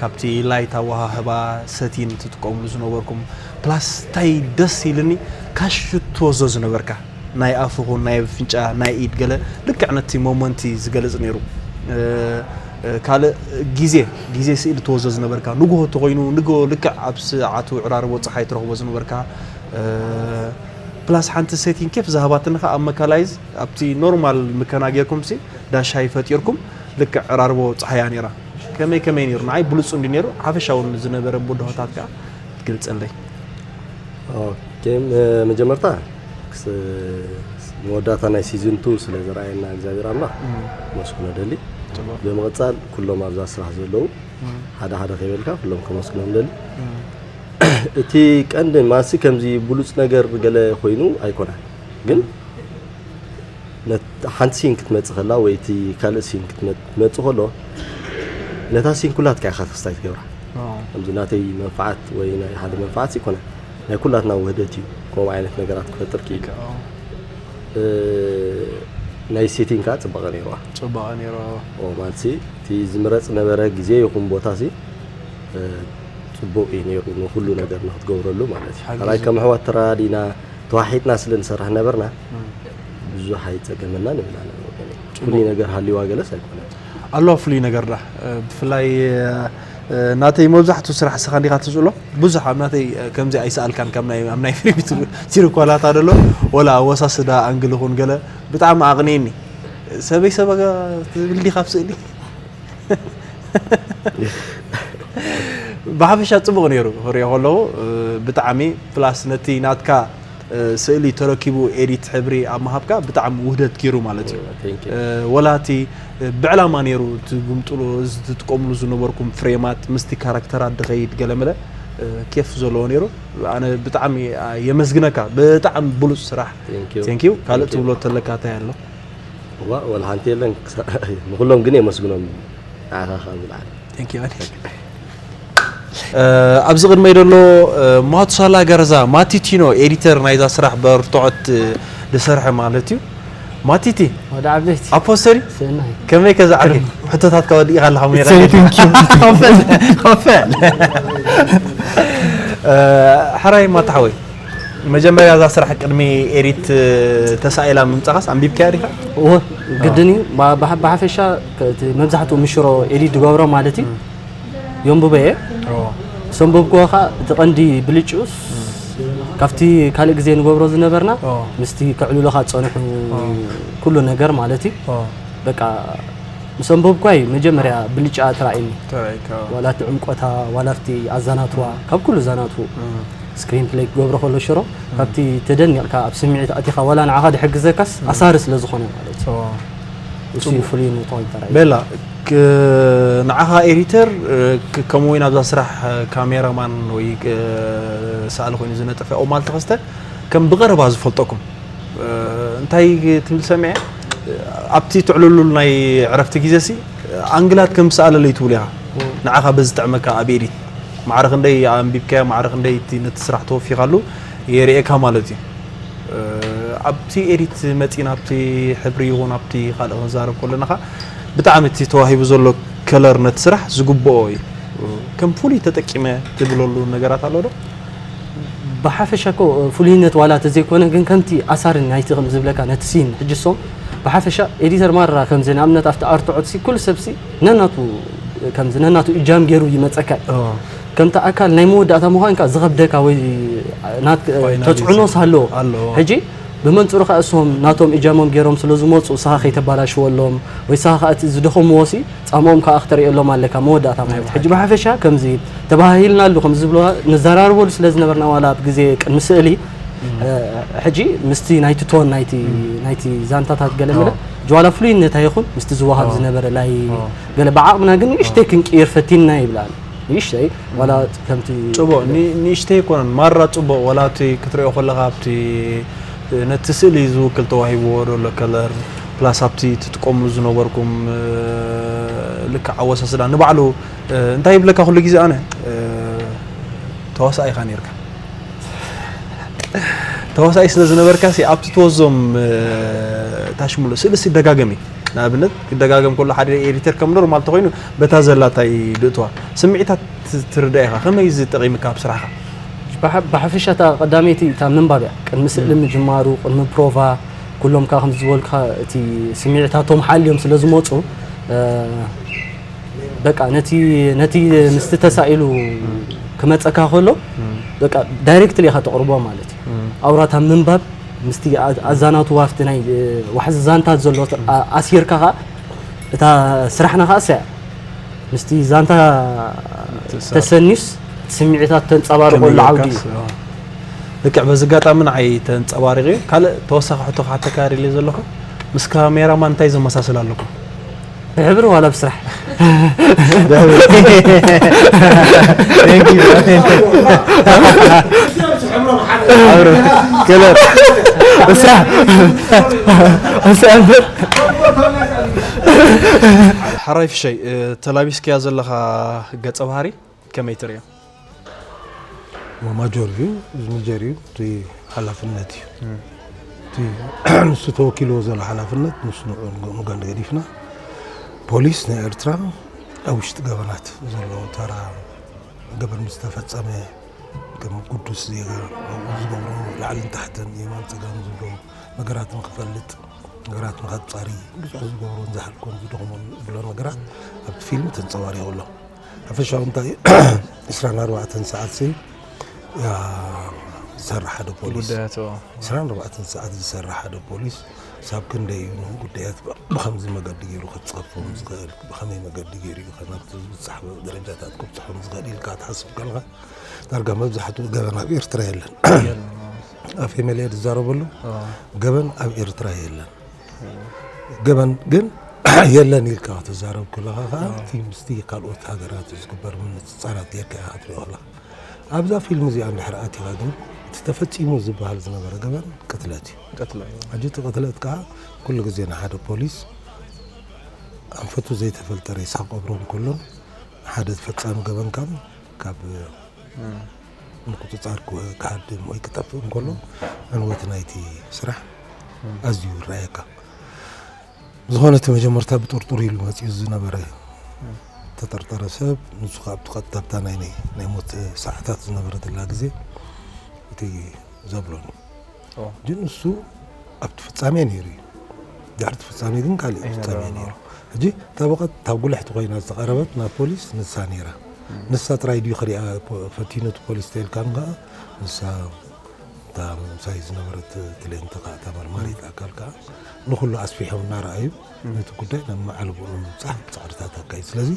ካብቲ ላይት ኣወሃህባ፣ ሰቲን ትጥቀምሉ ዝነበርኩም፣ ፕላስ እንታይ ደስ ኢልኒ፣ ካሽ ትወዞ ዝነበርካ ናይ ኣፍ ኹን ናይ ኣፍንጫ ናይ ኢድ ገለ ልክዕ ነቲ ሞመንቲ ዝገልጽ ነይሩ። ካልእ ግዜ ግዜ ስእሊ ትወዞ ዝነበርካ፣ ንግሆ ተኾይኑ ንግሆ ልክዕ ኣብ ሰዓቱ ዕራርቦ ፀሓይ ትረኽቦ ዝነበርካ፣ ፕላስ ሓንቲ ሴቲንግ ኬፍ ዝሃባትኒ ኸዓ ኣብ መካላይዝ ኣብቲ ኖርማል ምከና ጌርኩም ሲ ዳሻይ ፈጢርኩም ልክዕ ዕራርቦ ፀሓያ ነይራ። ከመይ ከመይ ነይሩ? ንዓይ ብሉፅ እንዲ ነይሩ። ሓፈሻ እውን ዝነበረ ብድሆታት ከዓ ትገልፀለይ። ኦኬ፣ መጀመርታ ክስ- መወዳእታ ናይ ሲዝን ቱ ስለ ዘርኣየና እግዚኣብሔር ኣምላኽ መስግኖ ደሊ። ብምቕፃል ኩሎም ኣብዛ ስራሕ ዘለዉ ሓደ ሓደ ከይበልካ ኩሎም ከመስግኖም ደሊ። እቲ ቀንዲ ማሲ ከምዚ ብሉፅ ነገር ገለ ኮይኑ ኣይኮነን፣ ግን ነት- ሓንቲ ሲን ክትመፅእ ከላ ወይ እቲ ካልእ ሲን ክትመ- ክትመፅእ ከሎ ነታ ሲን ኩላትካ ኢኻ ተስታይ ትገብራ። ከምዚ ናተይ መንፋዓት ወይ ናይ ሓደ መንፋዓት ይኮነ ናይ ኩላትና ውህደት እዩ ከምኡ ዓይነት ነገራት ክፈጥር ክኢሉ። ናይ ሴቲንግ ከዓ ፅባቐ ነይርዋ። ፅባቐ ነይርዋ። ማለት እቲ ዝምረፅ ነበረ ግዜ ይኹን ቦታ ሲ ፅቡቅ እዩ ነይሩ ንኩሉ ነገር ንክትገብረሉ ማለት እዩ። ካልኣይ ከም ኣሕዋት ተራዲና ተዋሒጥና ስለ ንሰርሕ ነበርና ብዙሕ ኣይፀገመና ንብላ ነበር። ፍሉይ ነገር ሃልይዋ ገለስ ኣይኮነን። ኣሎ ፍሉይ ነገር ዳ ብፍላይ ናተይ መብዛሕቱ ስራሕ ስኻ እንዲኻ ትስእሎ። ብዙሕ ኣብ ናተይ ከምዚ ኣይሰኣልካን፣ ካብ ናይ ኣብ ናይ ፊልም ትሪኳላታ ደሎ ወላ ኣወሳስዳ ኣንግል ኹን ገለ ብጣዕሚ ኣቕንየኒ። ሰበይ ሰበ ትብል ዲኻ ኣብ ስእሊ? ብሓፈሻ ፅቡቕ ነይሩ ክሪኦ ከለኹ ብጣዕሚ ፕላስ ነቲ ናትካ ስእሊ ተረኪቡ ኤዲት ሕብሪ ኣብ ምሃብካ ብጣዕሚ ውህደት ገይሩ ማለት እዩ። ወላ እቲ ብዕላማ ነይሩ ትግምጥሉ ትጥቀምሉ ዝነበርኩም ፍሬማት ምስቲ ካራክተራት ድኸይድ ገለመለ ኬፍ ዘለዎ ነይሩ። ኣነ ብጣዕሚ የመስግነካ፣ ብጣዕሚ ብሉፅ ስራሕ። ቴንኪዩ። ካልእ ትብሎ ተለካ እንታይ ኣሎ? ዋ ወላ ሓንቲ የለን። ንኩሎም ግን የመስግኖም ንዓኻ ካብ ዝለዓለ። ኣብዚ ቅድመይ ዘሎ ማቱሳላ ገረዛ ማቲቲኖ ኤዲተር ናይዛ ስራሕ በርትዖት ዝሰርሐ ማለት እዩ። ማቲቲ ወደ ዓበይቲ ኣፖስተሪ ሰናይ ከመይ ከዛዕርኪ ሕቶታት ከወዲእካ ኣለካ ሙያ ሰይትንኪ ኮፈል ኮፈል ሕራይ ማታሓወይ መጀመርያ እዛ ስራሕ ቅድሚ ኤዲት ተሳኢላ ምምጻኻስ ኣንቢብካያ ዲኻ? እወ ግድን እዩ። ባ- ብሓ- ብሓፈሻ ከ- እቲ መብዛሕትኡ ምሽሮ ኤዲት ዝገብሮ ማለት እዩ። የንብበ እየ። ሰንበብክዎ ኸዓ እቲ ቀንዲ ብልጭኡስ ካብቲ ካልእ ግዜ ንገብሮ ዝነበርና ኦ። ምስቲ ከዕልሉኻ ዝጸንሑ ኩሉ ነገር ማለት እዩ። በቃ ምስ ኣንበብኳይ መጀመርያ ብልጫ ተራእየኒ። ተራእየካ። ዋላ እቲ ዕምቆታ ዋላ ኣብቲ ኣዛናትዋ ካብ ኩሉ ዛናትኡ ስክሪን ፕለይ ክገብሮ ከሎ ሽሮ ካብቲ ተደኒቕካ ኣብ ስምዒት ኣቲኻ ዋላ ንዓኻ ድሕግዘካስ ኣሳሪ ስለ ዝኾነ ማለት እዩ። እሱ እዩ ፍሉይ ንጥቕሚ ተራእዩ። ቤላ ክ- ንዓኻ ኤዲተር ክ- ከምኡ ወይ ናብዛ ስራሕ ካሜራማን ወይ ክ- ሰኣሊ ኮይኑ ዝነጠፈ ኦማል ተኸስተ ከም ብቐረባ ዝፈልጠኩም እንታይ ትብል ሰሚዐ ኣብቲ ትዕልሉል ናይ ዕረፍቲ ግዜ ሲ ኣንግላት ከም ሰኣለለይ ትብሉ ኢኻ ንዓኻ በዝጥዕመካ ኣብ ኤዲት ማዕረ ክንደይ ኣንቢብካዮ ማዕረ ክንደይ እቲ ነቲ ስራሕ ተወፊኻሉ የርእየካ ማለት እዩ ኣብቲ ኤዲት መፂና ኣብቲ ሕብሪ ይኹን ኣብቲ ካልእ ክንዛረብ ከለና ኸዓ ብጣዕሚ እቲ ተዋሂቡ ዘሎ ከለር ነቲ ስራሕ ዝግብኦ እዩ ከም ፍሉይ ተጠቂመ ትብለሉ ነገራት ኣሎ ዶ ብሓፈሻ እኮ ፍሉይነት ዋላ ተዘይኮነ ግን ከምቲ ኣሳርን ናይቲ ከም ዝብለካ ነቲ ሲን ሕጂ ሶም ብሓፈሻ ኤዲተር ማራ ከምዚ ንኣብነት ኣብቲ ኣርትዖት ሲ ኩሉ ሰብ ሲ ነናቱ ከምዚ ነናቱ እጃም ገይሩ ይመፀካ እዩ ከምቲ ኣካል ናይ መወዳእታ ምዃንካ ዝኸብደካ ወይ ናት-፣ ፋይናሊዝም ተጽዕኖስ ኣለዎ። ኣለዎ። ሕጂ ብመንጽሩ ከኣ እሶም ናቶም እጃሞም ገይሮም ስለ ዝመጹ፣ ንስኻ ከይተባላሽወሎም ወይ ንስኻ ከኣ እቲ ዝደኸምዎ ሲ ጻምኦም ከኣ ክተርእየሎም ኣለካ፣ መወዳእታ ማለት። ሕጂ ብሓፈሻ ከምዚ ተባሃሂልናሉ ከም ዝብልዋ ንዘራረበሉ ስለ ዝነበርና፣ ዋላ ኣብ ግዜ ቅድሚ ስእሊ፣ እ፣ ሕጂ ምስቲ ናይቲ ቶን ናይቲ፣ ናይቲ ዛንታታት ገለ መለ ጅዋላ ፍሉይነት ኣይኹን ምስቲ ዝወሃብ ዝነበረ ላይ ገለ ብዓቕምና ግን ንእሽተይ ክንቅይር ፈቲንና ይብላል። ንእሽተይ ዋላ ከምቲ ጽቡቕ፣ ኒ-፣ ንእሽተይ ኣይኮነን፣ ማራ ጽቡቕ። ዋላ እቲ ክትሪኦ ከለኻ ኣብቲ፣ ነቲ ስእሊ ዝውክል ተዋሂብዎ ዘሎ ከለር፣ ፕላስ ኣብቲ ትጥቀምሉ ዝነበርኩም፣ እ፣ ልክዕ ኣወሳስዳ ንባዕሉ፣ እ፣ እንታይ ይብለካ ኩሉ ግዜ ኣነ፣ እ፣ ተዋሳኣይ ኢኻ ነይርካ። ተዋሳኣይ ስለ ዝነበርካ ሲ ኣብቲ ትወዞም፣ እ፣ ታሽሙሎ ስእሊ ሲ ይደጋገም እዩ። ንኣብነት ክደጋገም ከሎ ሓደ ኤዲተር ከም ኖርማል ተኾይኑ በታ ዘላታ ይድእትዋ። ስምዒታት ት-፣ ትርዳእ ኢኻ። ከመይ እዚ ጠቒምካ ኣብ ስራሕኻ? ብሓ-፣ ብሓፈሻ እታ ቀዳመይቲ እታ ምንባብ እያ። ቅድሚ ስእሊ ምጅማሩ፣ ቅድሚ ፕሮቫ፣ ኩሎም ከኣ ከምዚ ዝበልካ እቲ ስምዒታቶም ሓልዮም ስለ ዝመጹ፣ እ፣ በቃ ነቲ፣ ነቲ ምስቲ ተሳኢሉ ክመጸካ ከሎ፣ በቃ ዳይሬክትሊ ኢኻ ተቕርቦ ማለት እዩ። ኣውራታ ምንባብ ምስቲ ኣ-፣ ኣዛናትዋ ኣብቲ ናይ፣ እ፣ ዋሕዚ ዛንታ ዘሎ ተ-፣ ኣ-፣ ኣሲርካ ኸኣ እታ ስራሕና ኸኣ እሳ እያ። ምስቲ ዛንታ ትእሰር። ተሰኒዩስ እቲ ስምዒታት ተንጸባርቐሉ ከመይ ዓውዲ ጌርካስ? እዩ። ኣዎ። ልክዕ በዚ ኣጋጣሚ ንዓይ ተንጸባሪቑ እዩ። ካልእ ተወሳኺ ሕቶ ክሓተካ ደልየ ዘለኹ፣ ምስ ካሜራማን እንታይ ዘመሳስል ኣለኩም? ብሕብሪ ዋላ ብስራሕ? ብሕብሪ። Thank you. ከለር። እሳ፣ እሳ እምበር። ሓራይ ፍሸይ፣ እ፣ ተላቢስካያ ዘለኻ ገጸ ባህሪ ከመይ ትርእዮ? ማጆር እዩ፣ እዚ ሚጀር እዩ፣ እቲ ሓላፍነት እዩ። እቲ ንሱ ተወኪልዎ ዘሎ ሓላፍነት ንሱ ንዑ ንጎ-፣ ንጎን ገዲፍና፣ ፖሊስ ናይ ኤርትራ ኣብ ውሽጢ ገበናት ዘሎ ተራ፣ ገበን ምስ ተፈጸመ ከም ቅዱስ ዜጋ ኣብኡ ዝገብሮ ላዕልን ታሕትን የማን ጸጋም ዝብሎ ነገራት ንኽፈልጥ፣ ነገራት ንኸጻሪ ብዙሕ ዝገብሮን ዝሃልኮን ዝደኽሞን ዝብሎ ነገራት ኣብቲ ፊልም ተንጸባሪቑ ኣሎ። ሓፈሻዊ እንታይ ዕስራን ኣርባዕተን ሰዓት ሲ፣ ያ፣ ዝሰርሕ ሓደ ፖሊስ። ጉዳያት፣ ኦ። ዕስራን ኣርባዕተን ሰዓት ዝሰርሕ ሓደ ፖሊስ ሳብ ክንደይ እዩ ንጉዳያት ብ-፣ ብኸምዚ መገዲ ገይሩ ክጻፎም ዝኽእል፣ ብኸመይ መገዲ ገይሩ እዩ ናብቲ ዝበጽሕ ደረጃታት ክብጽሖም ዝኽእል ኢልካ ትሓስብ ከለኻ፣ ዳርጋ መብዛሕትኡ ገበን ኣብ ኤርትራ የለን። የለን፣ ኦ። ኣፈይ መሊአ ዝዛረበሉ ኦ። ገበን ኣብ ኤርትራ የለን። ገበን ግን የለን ኢልካ ክትዛረብ ከለኻ ኸኣ፣ ኦ። እቲ ምስቲ ካልኦት ሃገራት ዝግበር ምንጽጻራት ጌርካ ኢኻ ክትሪኦ ከለኻ። ኣብዛ ፊልም እዚኣ እንድሕር ኣቲኻ ግን፣ እቲ ተፈጺሙ ዝበሃል ዝነበረ ገበን ቅትለት እዩ። ቅትለት እዩ። ሕጂ እቲ ቅትለት ከኣ ኩሉ ግዜ ንሓደ ፖሊስ ኣንፈቱ ዘይተፈልጠ ሬሳ ክቐብሮ እንከሎን፣ ሓደ ፈጻሚ ገበን ካብ፣ ካብ እም። ምቁጽጻር ክወ-፣ ክሃድም ወይ ክጠፍእ እንከሎ፣ ዕንወት ናይቲ ስራሕ እም። ኣዝዩ ይረኣየካ። ብዝኾነ እቲ መጀመርታ ብጥርጡር ኢሉ መጺኡ ዝነበረ እም። ተጠርጠረ ሰብ፣ ንሱ ከኣ ኣብቲ ቀጥታ ኣብታ ናይ፣ ናይ፣ ናይ ሞት ሰዓታት ዝነበረትላ ግዜ፣ እቲ ዘብሎኒ። ኦ። ግን እሱ ኣብቲ ፍጻሜ ነይሩ እዩ። ድሕሪ እቲ ፍጻሜ ግን ካልእ ፍጻሜ ኣይነበረን፣ ነይሩ። ኦ። ሕጂ እታ ብቐጥታ ጉልሕቲ ኮይና ዝተቐረበት ናብ ፖሊስ ንሳ ነይራ። እም። ንሳ ጥራይ ድዩ ክሪኣ ፖ-፣ ፈቲኑ እቲ ፖሊስ ተልካን ከኣ ንሳ እታ ምሳይ ዝነበረት ትሌንቲ ከኣ እታ መርማሪት ኣካል ከኣ ንኹሉ ኣስፊሖም እናረኣዩ እም። ነቲ ጉዳይ ናብ መዓልቦ ንምብጻሕ ጻዕርታት ኣካይድ። ስለዚ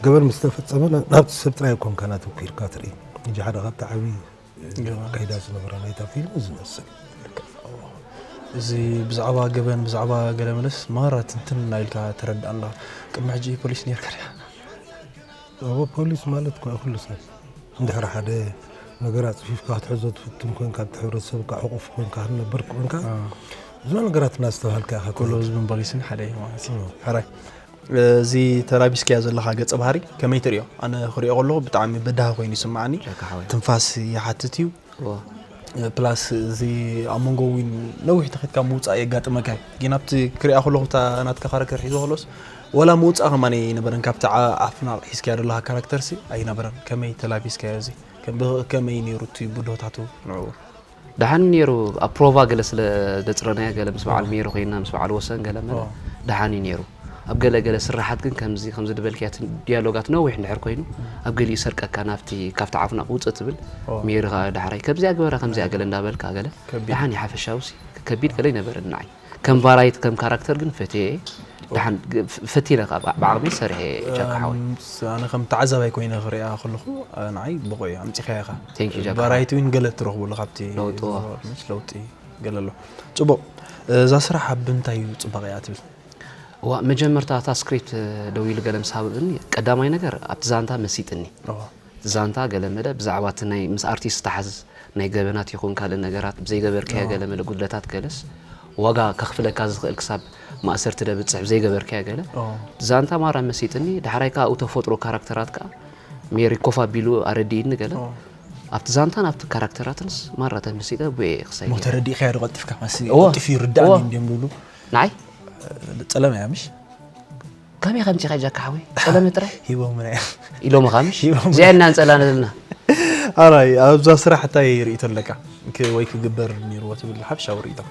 ገበን ምስ ተፈጸመ ና-፣ ናብቲ ሰብ ጥራይ ኣይኮንካን ኣተኲርካ ትርኢ። ሕጂ ሓደ ካብቲ ዓብዪ ገበን። ኣካይዳ ዝነበረ ናይታ ፊልም ዝመስል። እዚ ብዛዕባ ገበን፣ ብዛዕባ ገለ መለስ ማራ ትንትን ኢልካ ተረድኣና። ቅድሚ ሕጂ ፖሊስ ነይርካ ዲኻ? እወ፣ ፖሊስ ማለት እኮ ኩሉ ሰብ። እንድሕር ሓደ ነገር ኣጽፊፍካ ክትሕዞ ትፍትን ኮንካ፣ ኣብቲ ሕብረተሰብ እኳ ሕቑፍ ኮንካ ክትነብር ኮንካ፣ አ። ብዙሕ ነገራት እናስተብሃልካ ኢኻ ኩሉ ትኸይድ። ህዝብን ፖሊስን ሓደ እዩ ማለት እዩ። እወ። ሕራይ። እዚ ተላቢስካዮ ዘለኻ ገጸ ባህሪ ከመይ ትርእዮ? ኣነ ክርእዮ ከለኹ ብጣዕሚ በዳሂ ኮይኑ ይስምዓኒ። ጨካ ሓወይ። ትንፋስ ይሓትት እዩ። እወ። ፕላስ እዚ ኣብ መንጎ እውን ነዊሕ ተኸድካ ምውጻእ የጋጥመካ እዩ። ግን ኣብቲ ክሪኣ ከለኹ እታ ናትካ ካራክተር ሒዞ ከሎስ ወላ ምውጻእ ከማን ኣይነበረን። ካብቲ ዓ-፣ ዓፍና ሒዝካዮ ዘለኻ ካራክተርሲ ኣይነበረን። ከመይ ተላቢስካዮ እዚ? ከም ብ-፣ ከመይ ነይሩ እቲ ብድሆታቱ ንዕኡ? ደሓን ነይሩ። ኣብ ፕሮቫ ገለ ስለ ዘጽረናዮ ገለ ምስ በዓል ሜሮ ኮይና ምስ በዓል ወሰን ገለ መለ ኦ። ደሓን እዩ ነይሩ። ኣብ ገለ ገለ ስራሓት ግን ከምዚ ከምዚ ዝበልክያ እቲ ዲያሎጋት ነዊሕ እንድሕር ኮይኑ ኣብ ገሊኡ ሰርቀካ ናብቲ ካብቲ ዓፉና ውፅእ ትብል። ሜሪ ከዓ ዳሕራይ ከምዚኣ ግበራ ከምዚኣ ገለ እንዳበልካ ገለ ደሓን እዩ ሓፈሻዊ ሲ ከቢድ ገለ ይነበረኒ ንዓይ ከም ቫራይቲ ከም ካራክተር ግን ፈትየ እየ። ደሓን ፈቲነ ከዓ ብዓቕመይ ሰሪሐ እየ ጃካ ሓወይ። ኣነ ከም ተዓዛባይ ኮይነ ክሪኣ ከለኹ ንዓይ ብቑ እዩ ኣምፂኻያ ኢኻ። Thank you ጃካ ሓወይ። ቫራይቲ እውን ገለ ትረኽበሉ ካብቲ ለውጢ፣ እዋ። ለውጢ ገለ ኣሎ። ፅቡቕ። እዛ ስራሕ ኣብ እንታይ እዩ ፅባቐ እያ ትብል? እዋ መጀመርታ እታ ስክሪፕት ደው ኢሉ ገለ ምስ ሃብእኒ ቀዳማይ ነገር ኣብቲ ዛንታ መሲጥኒ። እዋ። ዛንታ ገለ መለ ብዛዕባ እቲ ናይ ምስ ኣርቲስት ዝተሓዝ ናይ ገበናት ይኹን ካልእ ነገራት ብዘይገበርካዮ ገለ መለ ጉድለታት ገለስ ዋጋ ከኽፍለካ ዝኽእል ክሳብ ማእሰርቲ ደብፅሕ ብዘይገበርካዮ ገለ ዛንታ ማራ መሲጥኒ። ዳሕራይ ከዓ ኣብኡ ተፈጥሮ ካራክተራት ከዓ ሜሪ ኮፍ ኣቢሉ ኣረዲእኒ ገለ ኣብቲ ዛንታን ኣብቲ ካራክተራትንስ ማራ ተመሲጠ ቡኤ ክሳይ ሞ ተረዲእካዮ ዶ ቀልጢፍካ? መሲ እወ፣ ቀልጢፉ ይርዳእኒ እወ። እንዲዮም ዝብሉ ንዓይ ጸለመ እያ ምሽ? ከመይ ከምፂ ከጃካ ሓወይ ጸለመ ጥራይ ሂቦምና እዮም። ኢሎምኻ ምሽ ሂቦም። እዚኣ እና ንጸላ ንልና ኣራይ ኣብዛ ስራሕ እንታይ ርእይቶ ኣለካ? ክ- ወይ ክግበር ነይርዎ ትብል ሓፈሻዊ ርእይቶ?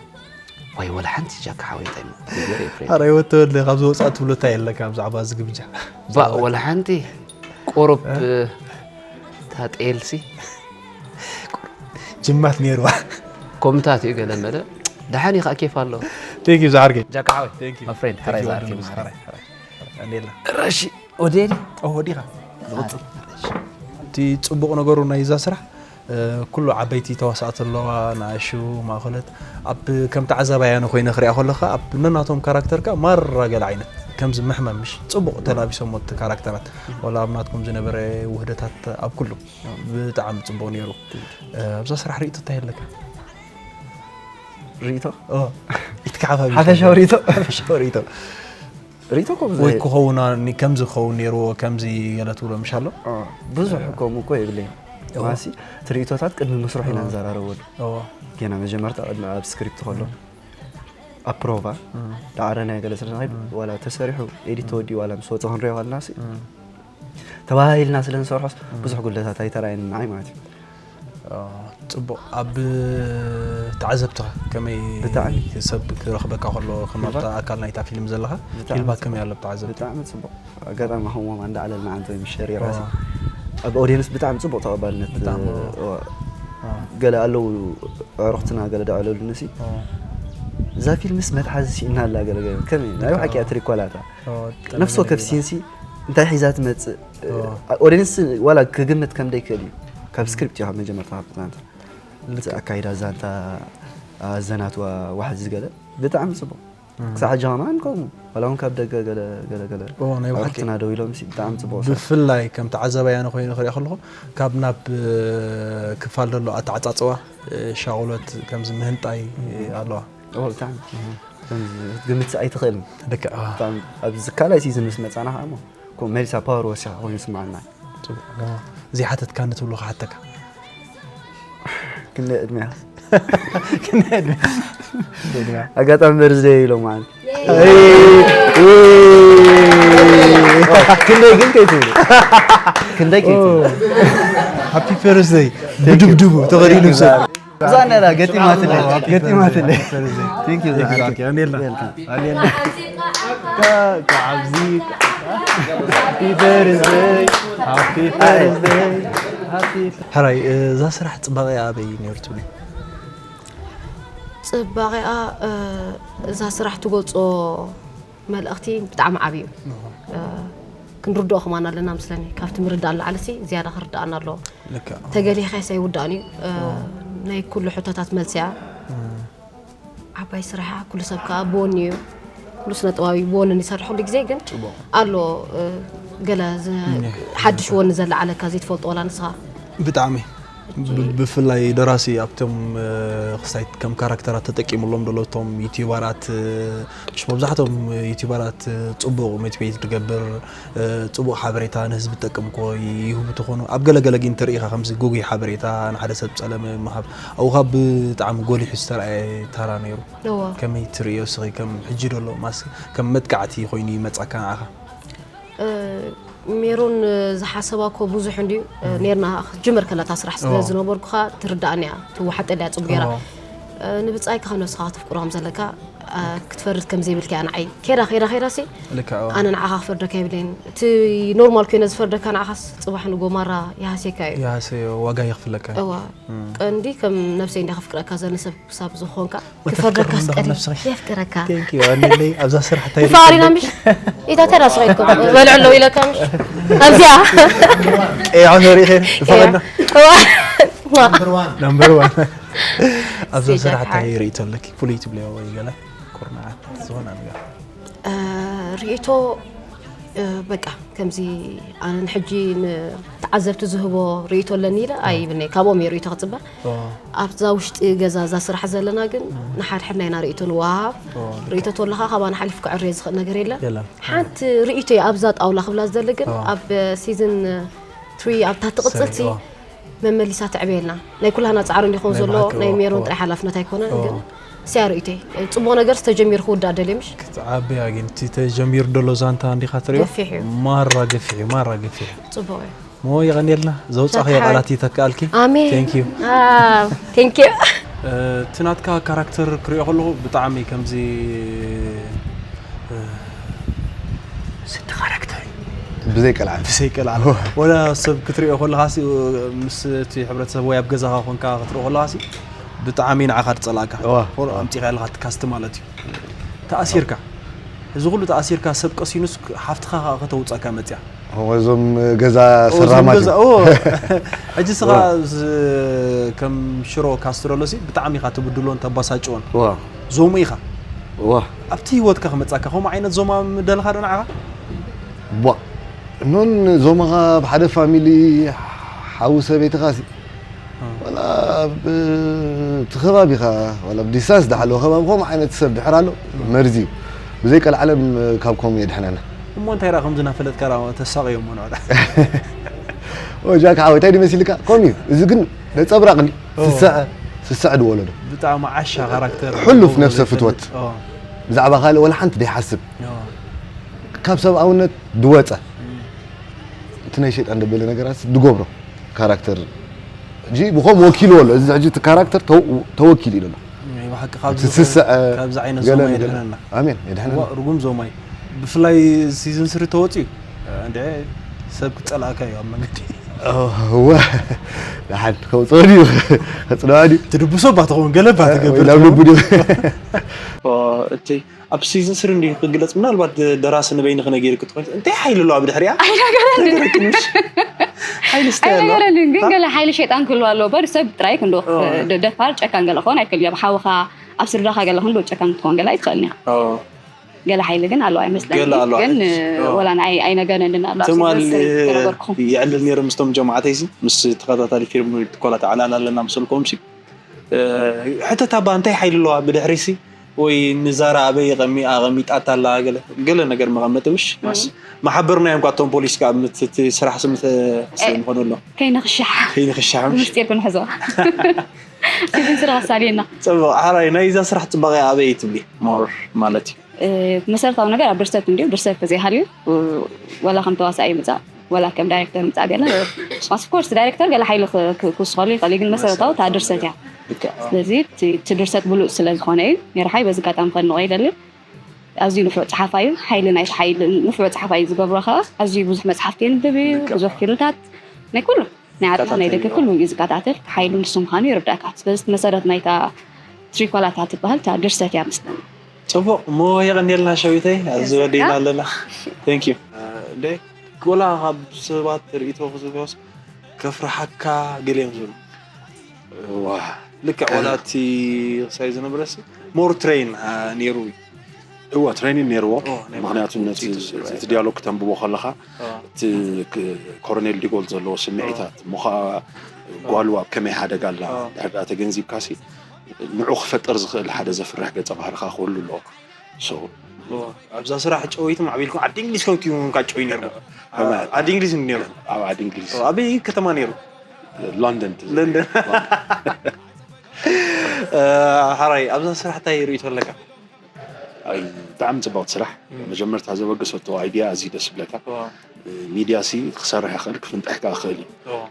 ወይ ወላ ሓንቲ ጃካ ሓወይ እንታይ እሞ ክግበር እየ ፍሬድ። ኣራይ ወተወለ ካብ ዝወፃእ ትብሎ እንታይ ኣለካ ብዛዕባ እዚ ግብጃ? ባእ ወላ ሓንቲ ቁሩብ ታጤልሲ ጅማት ነይርዋ። ኮምታት እዩ ገለ መለ ደሓን እዩ ከዓ ኬፍ ኣሎ ቴንክ ዩ ዝዓርከይ። ጃካ ሓወይ Thank you. My friend ሓራይ Thank you ዝዓርከይ ወንድም፣ ምስ ሓራይ፣ ሓራይ። እንዴላ ረሺ ወዴዲ ኦ ወዲኻ ዝቕፅል እቲ ፅቡቕ ነገሩ ናይ እዛ ስራሕ እ፣ ኩሉ ዓበይቲ ተዋሳእቲ ኣለዋ ንኣሹ ማእኸለት ኣብ ከም ተዓዛባይ ኣነ ኮይነ ክሪኣ ከለካ ኣብ ነናቶም ካራክተር ከኣ ማራ ገለ ዓይነት ከምዚ መሕመም ምሽ ፅቡቕ ተላቢሶሞ እቲ ካራክተራት ዋላ ኣብ ናትኩም ዝነበረ ውህደታት ኣብ ኩሉ ብጣዕሚ ፅቡቕ ነይሩ እ፣ ኣብዛ ስራሕ ርእይቶ እንታይ ኣለካ ርእይቶ ኦ፣ ኢትካ ሓፋ ሓፈሻዊ ርእይቶ ሓፈሻዊ ርእይቶ ርእይቶ እኮ ብዙሕ ወይ ክኸውን ኒ- ከምዚ ክኸውን ነይርዎ ከምዚ ገለ ትብሎ ምሽ ኣሎ እ፣ ብዙሕ ከምኡ እኮ የብለይን ማሲ እቲ ርእይቶታት ቅድሚ ምስራሕ ኢና ንዘራረበሉ እዎ ገና መጀመርታ ቅድሚ ኣብ ስክሪፕት ከሎ ኣብ ፕሮቫ ዳዕረናዮ ገለ ስለ ንኸይድ ዋላ ተሰሪሑ ኤዲት ተወዲኡ ዋላ ምስ ወፀ ክንሪኦ ከለና ሲ ተባሂልና ስለ ንሰርሖስ ብዙሕ ጉድለታት ኣይተራየን ንዓይ ማለት እዩ ኦ፣ ፅቡቕ ኣብ ተዓዘብትኻ ከመይ ብጣዕሚ። ሰብ ክረኽበካ ከሎ ከም ኣብታ ኣካል ናይታ ፊልም ዘለኻ ብጣዕሚ ፊልባት ፅቡቕ። ከመይ ኣሎ ተዓዘብቲ ብጣዕሚ ፅቡቕ ኣጋጣሚ ከምዎም ኣንዳ ዓለልና ዓንተ ምሸር የራሲ ኦ፣ ኣብ ኦዲየንስ ብጣዕሚ ፅቡቕ ተቐባልነት ብጣዕሚ። እ፣ ኦ፣ ገለ ኣለዉ ኣዕሩኽትና ገለ ዳዕለሉኒ ሲ ኦ፣ እዛ ፊልምስ መትሓዚ ሲእና ኣላ ገለ ገለ ከመይ ናይ ብሓቂ እያ ትሪኳላታ ኦ፣ ነፍሲ ወከፍ ሲንሲ እንታይ ሒዛ ትመፅእ ኦ። ኦዲየንስ ዋላ ክግምት ከም ደይክእል እዩ ካብ ስክሪፕት እዩ ካብ መጀመርታ ካብ ዛንታ እቲ ኣካይዳ ዛንታ ኣዘናትዋ ዋሕዚ ገለ ብጣዕሚ ፅቡቕ ክሳዕ ሕጂ ከማን ከምኡ ዋላ እውን ካብ ደገ ገለ ገለ ገለ ኦ፣ ናይ ብሓቂ። ኣዕሩኽትና ደው ኢሎም ሲ ብጣዕሚ ፅቡቕ ስራሕ ብፍላይ ከም ተዓዛባይ ኣነ ኮይነ ክሪኦ ከለኹ ካብ ናብ እ፣ ክፋል ዘሎ ኣተዓፃፅዋ እ፣ ሻቑሎት ከምዚ ምህንጣይ እ፣ ኣለዋ ኦ፣ ብጣዕሚ ከምዚ ክትግምት ኣይትኽእልን ልክዕ እ፣ ብጣዕሚ ኣብዚ ካልኣይ ሲዝን ምስ መፃና ከዓ እሞ ከምኡ መሊሳ ፓወር ወሲኻ ኮይኑ ይስምዓና ዘይሓተትካኒ ትብሎ ክሓተካ ክንደይ ዕድሜያ ክንደይ ዕድመ ኣጋጣሚ በርዝደይ ኢሎም ማለት ክንደይ ግን ከይትብሉ ክንደይ ከይትብሉ ሃፒ በርዝደይ ብድብድቡ ተቐዲሉ ሰብ እዛ ነላ ገጢማትለይ ገጢማትለይ Thank you ዝዓርከይ። ሕራይ እዛ ስራሕ ፅባቐ ኣበይ ነይሩ ትብሉ ፅባቐኣ እ፣ እዛ ስራሕ ትገልፆ መልእኽቲ ብጣዕሚ ዓብዪ እዩ እ፣ ክንርድኦ ከማን ኣለና ምስለኒ ካብቲ ምርዳእ ንላዕሊ ሲ ዝያዳ ክርድኣና ኣለዎ ልክዕ ተገሊኻይስ ኣይውዳእን እዩ እ፣ ናይ ኩሉ ሕቶታት መልሲ እያ ዓባይ ስራሕ እያ ኩሉ ሰብ ከዓ ብወኒ እዩ ኩሉ ስነ ጥበባዊ ብወኒ ይሰርሕ ኩሉ ግዜ ግን ኣሎ እ፣ ገለ ዝ- ሓድሽ ወኒ ዘለዓለካ ዘይትፈልጦ ወላ ንስኻ ብጣዕሚ ብ- ብፍላይ ደራሲ ኣብቶም እ፣ ክስታይ ከም ካራክተራት ተጠቂምሎም ደሎ እቶም ዩቲዩበራት እ፣ ምሽ መብዛሕቶም ዩቲዩበራት እ፣ ፅቡቕ ሞቲቬት ዝገብር እ፣ ፅቡቕ ሓበሬታ ንህዝቢ ዝጠቅም ኮ ይህቡ ትኾኑ ኣብ ገለገለ ግን ተርእኻ ከምዚ ጉጉይ ሓበሬታ ንሓደ ሰብ ፀለመ ምሃብ ኣብኡ ካብ ብጣዕሚ ጎሊሑ ዝተረኣየ ተራ ነይሩ እዎ ከመይ ትርእዮ እስኺ ከም ሕጂ ደሎ ማስ ከም መጥቃዕቲ ኮይኑ ይመፃካ ንዓኻ እ፣ ሜሮን እ፣ ዝሓሰባ ኮ ብዙሕ እንድዩ እ፣ ኔርና ክትጅምር ከላ እታ ስራሕ ስለ እዎ። ዝነበርኩኻ ትርዳእኒ እያ ትወሓጠልያ ፅቡቅ ገይራ እዎ። ንብጻይካ ከም ነብስኻ ክትፍቅሮ ከም ዘለካ ክትፈርድ ከም ዘይብልካ እያ ንዓይ። ከይዳ ከይዳ ከይዳ ሲ ልክዕ እዋ። ኣነ ንዓኻ ክፈርደካ የብለይን። እቲ ኖርማል ኮይነ ዝፈርደካ ንዓኻስ ጽባሕ ንጎ ማራ ይሃስየካ እዩ። ይሃስዮ ዋጋ የኽፍለካ እዩ። እዋ ቀንዲ ከም ነብሰይ እንዲያ ከፍቅረካ ዘነ ሰብ ክሳብ ዝኾንካ ወተፍቅር ክፈርደካ እንዶ ስቀል ነብስኺ። የፍቅረካ። Thank you ኣነለይ ኣብዛ ስራሕ እንታይ ፋሪና ምሽ ኢታ ተራ ስቀልኩም በልዕሎ ኢለካ ምሽ ኣብዚኣ ኤ ዓመሪ ኸ ዝፈቐድና እዋ number one ኣብዛ ስቴጃ ስራሕ እንታይ ሓይ። ርእይቶ ኣለኪ? ፍሉይ ትብልዮ ወይ ገለ ኩርናዓት ዝኾነ ነገር ርእቶ በቃ ከምዚ ኣነ ንሕጂ ንተዓዘብቲ ዝህቦ ርእቶ ኣለኒ ኢለ ኣይብልኒ። ካብኦም እየ ርእቶ ክፅበ። ኣብዛ ውሽጢ ገዛ እዛ ስራሕ ዘለና ግን ንሓድሕድና ኢና ርእቶ ንወሃብ። ርእቶ ተለካ ካባና ሓሊፉ ክዕረ ዝኽእል ነገር የለን። የለን። ሓንቲ ርእቶ እየ ኣብዛ ጣውላ ክብላ ዝደሊ ግን ኣብ ሲዝን ትሪ ኣብታ ትቕፅልቲ ኦ። መመሊሳ ትዕበየልና። ናይ ኩላና ፃዕሪ እንዲኾን ናይ ዘሎ ብሓቂ ናይ ኦ፣ ሜሮን ኦ። ጥራይ ሓላፍነት ኣይኮነን ኦ። ግን ስያ ርእተይ ፅቡቕ ነገር ዝተጀሚሩ ክውዳእ ደልየ ምሽ ዓብያ ግን እቲ ተጀሚሩ ደሎ ዛንታ እንዲኻ ትሪኦ ገፊሕ እዩ። ማራ ገፊሕ እዩ ማራ ገፊሕ እዩ ፅቡቕ እዩ ሞ የቐንየልና ዘውፃእኽዮ ፈትሓ። ቃላት ይተክኣልኪ ኣሜን Thank you ቴንኪዩ እቲ ናትካ ካራክተር ክሪኦ ከለኹ ብጣዕሚ ከምዚ ስቲ ካራክተር እዩ ብዘይ ቀልዓ ብዘይ ቀልዓ ወላ ሰብ ክትሪኦ ከለኻ ሲ ምስ እቲ ሕብረተሰብ ወይ ኣብ ገዛኻ ኮንካ ክትሪኦ ከለኻ ሲ ብጣዕሚ ንዓኻ ትጸላእካ እዋ። ፎር ኣምጺኻ ኣለኻ ትካስቲ ማለት እዩ ተኣሲርካ እዚ ኩሉ ተኣሲርካ ሰብ ቀሲኑስ ሓፍትኻ ከዓ ከተውፀካ መፅያ እዞም ገዛ እዞም ሰራማት ገዛ እዮም። ኦ፣ ሕጂ ስኻ ዋ። ዝ- ከም ሽሮ ካስትረሎ ሲ ብጣዕሚ ኢኻ ትብድሎን ተባሳጭዎን ዋ ዞሙ ኢኻ ዋ ኣብቲ ህይወትካ ክመፃካ ከምኡ ዓይነት ዞማ ምደልኻ ዶ ንዓኻ ቧ ኖን ዞማኻ ኣብ ሓደ ፋሚሊ ሓዊ ሰበይትኻ ሲ ወላ ኣብ እቲ ከባቢኻ ወላ ኣብ ዲስታንስ ዝሓለወ ከባቢ ከምኡ ዓይነት ሰብ ድሕር ኣሎ መርዚ እዩ ብዘይ ቀልዓለም ካብ ከምኡ የድሕነና እሞ እንታይ ዳ ከምዚ እናፈለጥካ ዳ ተሳቕዮ እሞ ንዕዳ ጃክ ሓወይ እንታይ ድመሲልካ ከምኡ እዩ እዚ ግን ነፀብራቕ እንዲ ስስዐ ስስዐ ድወለዶ ብጣዕሚ ዓሻ ካራክተር ሕሉፍ ነፍሰ ፍትወት ኦ፣ ብዛዕባ ካልእ ወላ ሓንቲ ደይሓስብ ኦ፣ ካብ ሰብኣውነት ድወፀ እቲ ናይ ሸይጣን ደበለ ነገራት ድገብሮ ካራክተር ሕጂ ብኸም ወኪሉ ኣሎ እዚ ሕጂ እቲ ካራክተር ተው- ተወኪሉ ኢሉ ኣሎ ናይ ብሓቂ ካብዚ እቲ ስስዐ ካብዚ ዓይነት ገለ ዞማ ነገር- የድሕነና ኣሜን የድሕነና እዋ፣ ርጉም ዞማ እዩ ብፍላይ ሲዝን ስሪ ተወፅዩ እንደ ሰብ ክፀላእካ እዩ ኣብ መንገዲ እወ ደሓን ከውፅኦ ድዩ ከፅለዋ ድዩ ትድብሶ ባ ትኸውን ገለ ባ ትገብር ናብ ልቡ ድዩ እቲ ኣብ ሲዝን ስሪ እንዲ ክግለፅ ምናልባት ደራሲ ንበይንኺ ነጊርክ ትኾን እንታይ ሓይሊ ኣለዋ ብድሕሪያ ሓይሊ ስታይ ኣለዋ ኣይነገረልን ግን ገለ ሓይሊ ሸይጣን ክህልዋ ኣለዎ በር ሰብ ጥራይ ክንዶ ደፋር ጨካን ገለ ክኾን ኣይክእል ኣብ ሓውኻ ኣብ ስድራኻ ገለ ክንዶ ጨካን ክትኾን ገለ ኣይትኽእልን ኢኻ ኦ፣ ገለ ሓይሊ ግን ኣለዋ ኣይመስለኒ ገለ ኣለዋ። ግን ኦ። ወላ ንኣይ ኣይነገረንን ኣሎ ትማሊ ተረበርኩም ይዕልል ነይሩ ምስቶም ጀማዓተይሲ ምስ ተኸታታሊ ፊልም ትኮላ ተዓላል ኣለና ምስልኩም ሲ ሕተት ኣባ እንታይ ሓይሊ ኣለዋ ብድሕሪሲ ወይ ንዛራ ኣበይ ቀሚኣ ቀሚጣታ ኣላ ገለ ገለ ነገር መቐመጢ ምሽ ማስ መሓበርና እዮም ኳቶም ፖሊስ ከዓ ምትቲ ስራሕ ስምተ ስለ ምኾነ ኣሎ ከይንኽሻሕ ከይንኽሻሕ ምሽ ብምስጢር ክንሕዞ ሲዝን ስራሕ ኣሳልየና ፅቡቅ ሓራይ ናይ እዛ ስራሕ ፅባቐ ኣበይ ትብሊ ሞር ማለት እዩ መሰረታዊ ነገር ኣብ ድርሰት እንዲዩ ድርሰት ተዘይሃልዩ ወላ ከም ተዋሳኢ ምፃእ ወላ ከም ዳይሬክተር ምፃእ ገለ of course ዳይሬክተር ገለ ሓይሊ ክውስኸሉ ይኽእል እዩ ግን መሰረታዊ እታ ድርሰት እያ ልክዕ ስለዚ እቲ ድርሰት ብሉፅ ስለ ዝኾነ እዩ ሜርሓይ በዚ ኣጋጣሚ ከድንቆ ይደሊ ኣዝዩ ንፉዕ ፀሓፋይ እዩ ሓይሊ ናይቲ ሓይሊ ንፉዕ ፀሓፋይ እዩ ዝገብሮ ከዓ ኣዝዩ ብዙሕ መፅሓፍቲ የንብብ እዩ ብዙሕ ፊልምታት ናይ ኩሉ ናይ ዓድኻ ናይ ደገ ኩሉ እዩ ዝከታተል ሓይሉ ንሱ ምዃኑ ይርዳእካ ስለዚ እቲ መሰረት ናይታ ትሪኮላታ ትበሃል እታ ድርሰት እያ መስለኒ ፅቡቅ እሞ የቀንየልና ሸዊተይ ኣብዚ ወዲና ኣለና thank you እንደ ጎላ ካብ ሰባት ርእቶ ክዝብስ ከፍርሓካ ገሊኦም ዝብሉ ዋ ልክዕ ወላ እቲ ክሳይ ዝነበረሲ more train ነይሩ እዩ እዋ ትሬኒን ነይርዎ ኦ፣ ናይ ምክንያቱ ባዕሉ ነቲ ትሬኒን እቲ ዲያሎግ ክተንብቦ ከለኻ እቲ ኮሮኔል ዲጎል ዘለዎ ስምዒታት እሞ ከዓ ጓሉ ኣብ ከመይ ሓደጋ ኣላ ድሕር ዳ ተገንዚብካሲ ንዑ ክፈጥር ዝኽእል ሓደ ዘፍርሕ ገፀ ባህርኻ ክህሉ ኣለዎ so ኣብዛ ስራሕ ጨወይቱ ማዕቢልኩም ዓዲ እንግሊዝ ከውትዩ ካ ጨወይ ነርኩም ከመይ? ዓዲ እንግሊዝ ነሩ ኣብ ዓዲ እንግሊዝ ኣበይ ከተማ ነሩ ሎንደን ለንደን ሓራይ ኣብዛ ስራሕ እንታይ ርእቶ ኣለካ ኣይ ብጣዕሚ ፅብቕቲ ስራሕ መጀመርታ ዘበገሰቶ ኣይድያ ኣዝዩ ደስ ይብለካ ሚድያ ሲ ክሰርሕ ይኽእል ክፍንጠሕ ከዓ ክኽእል እዩ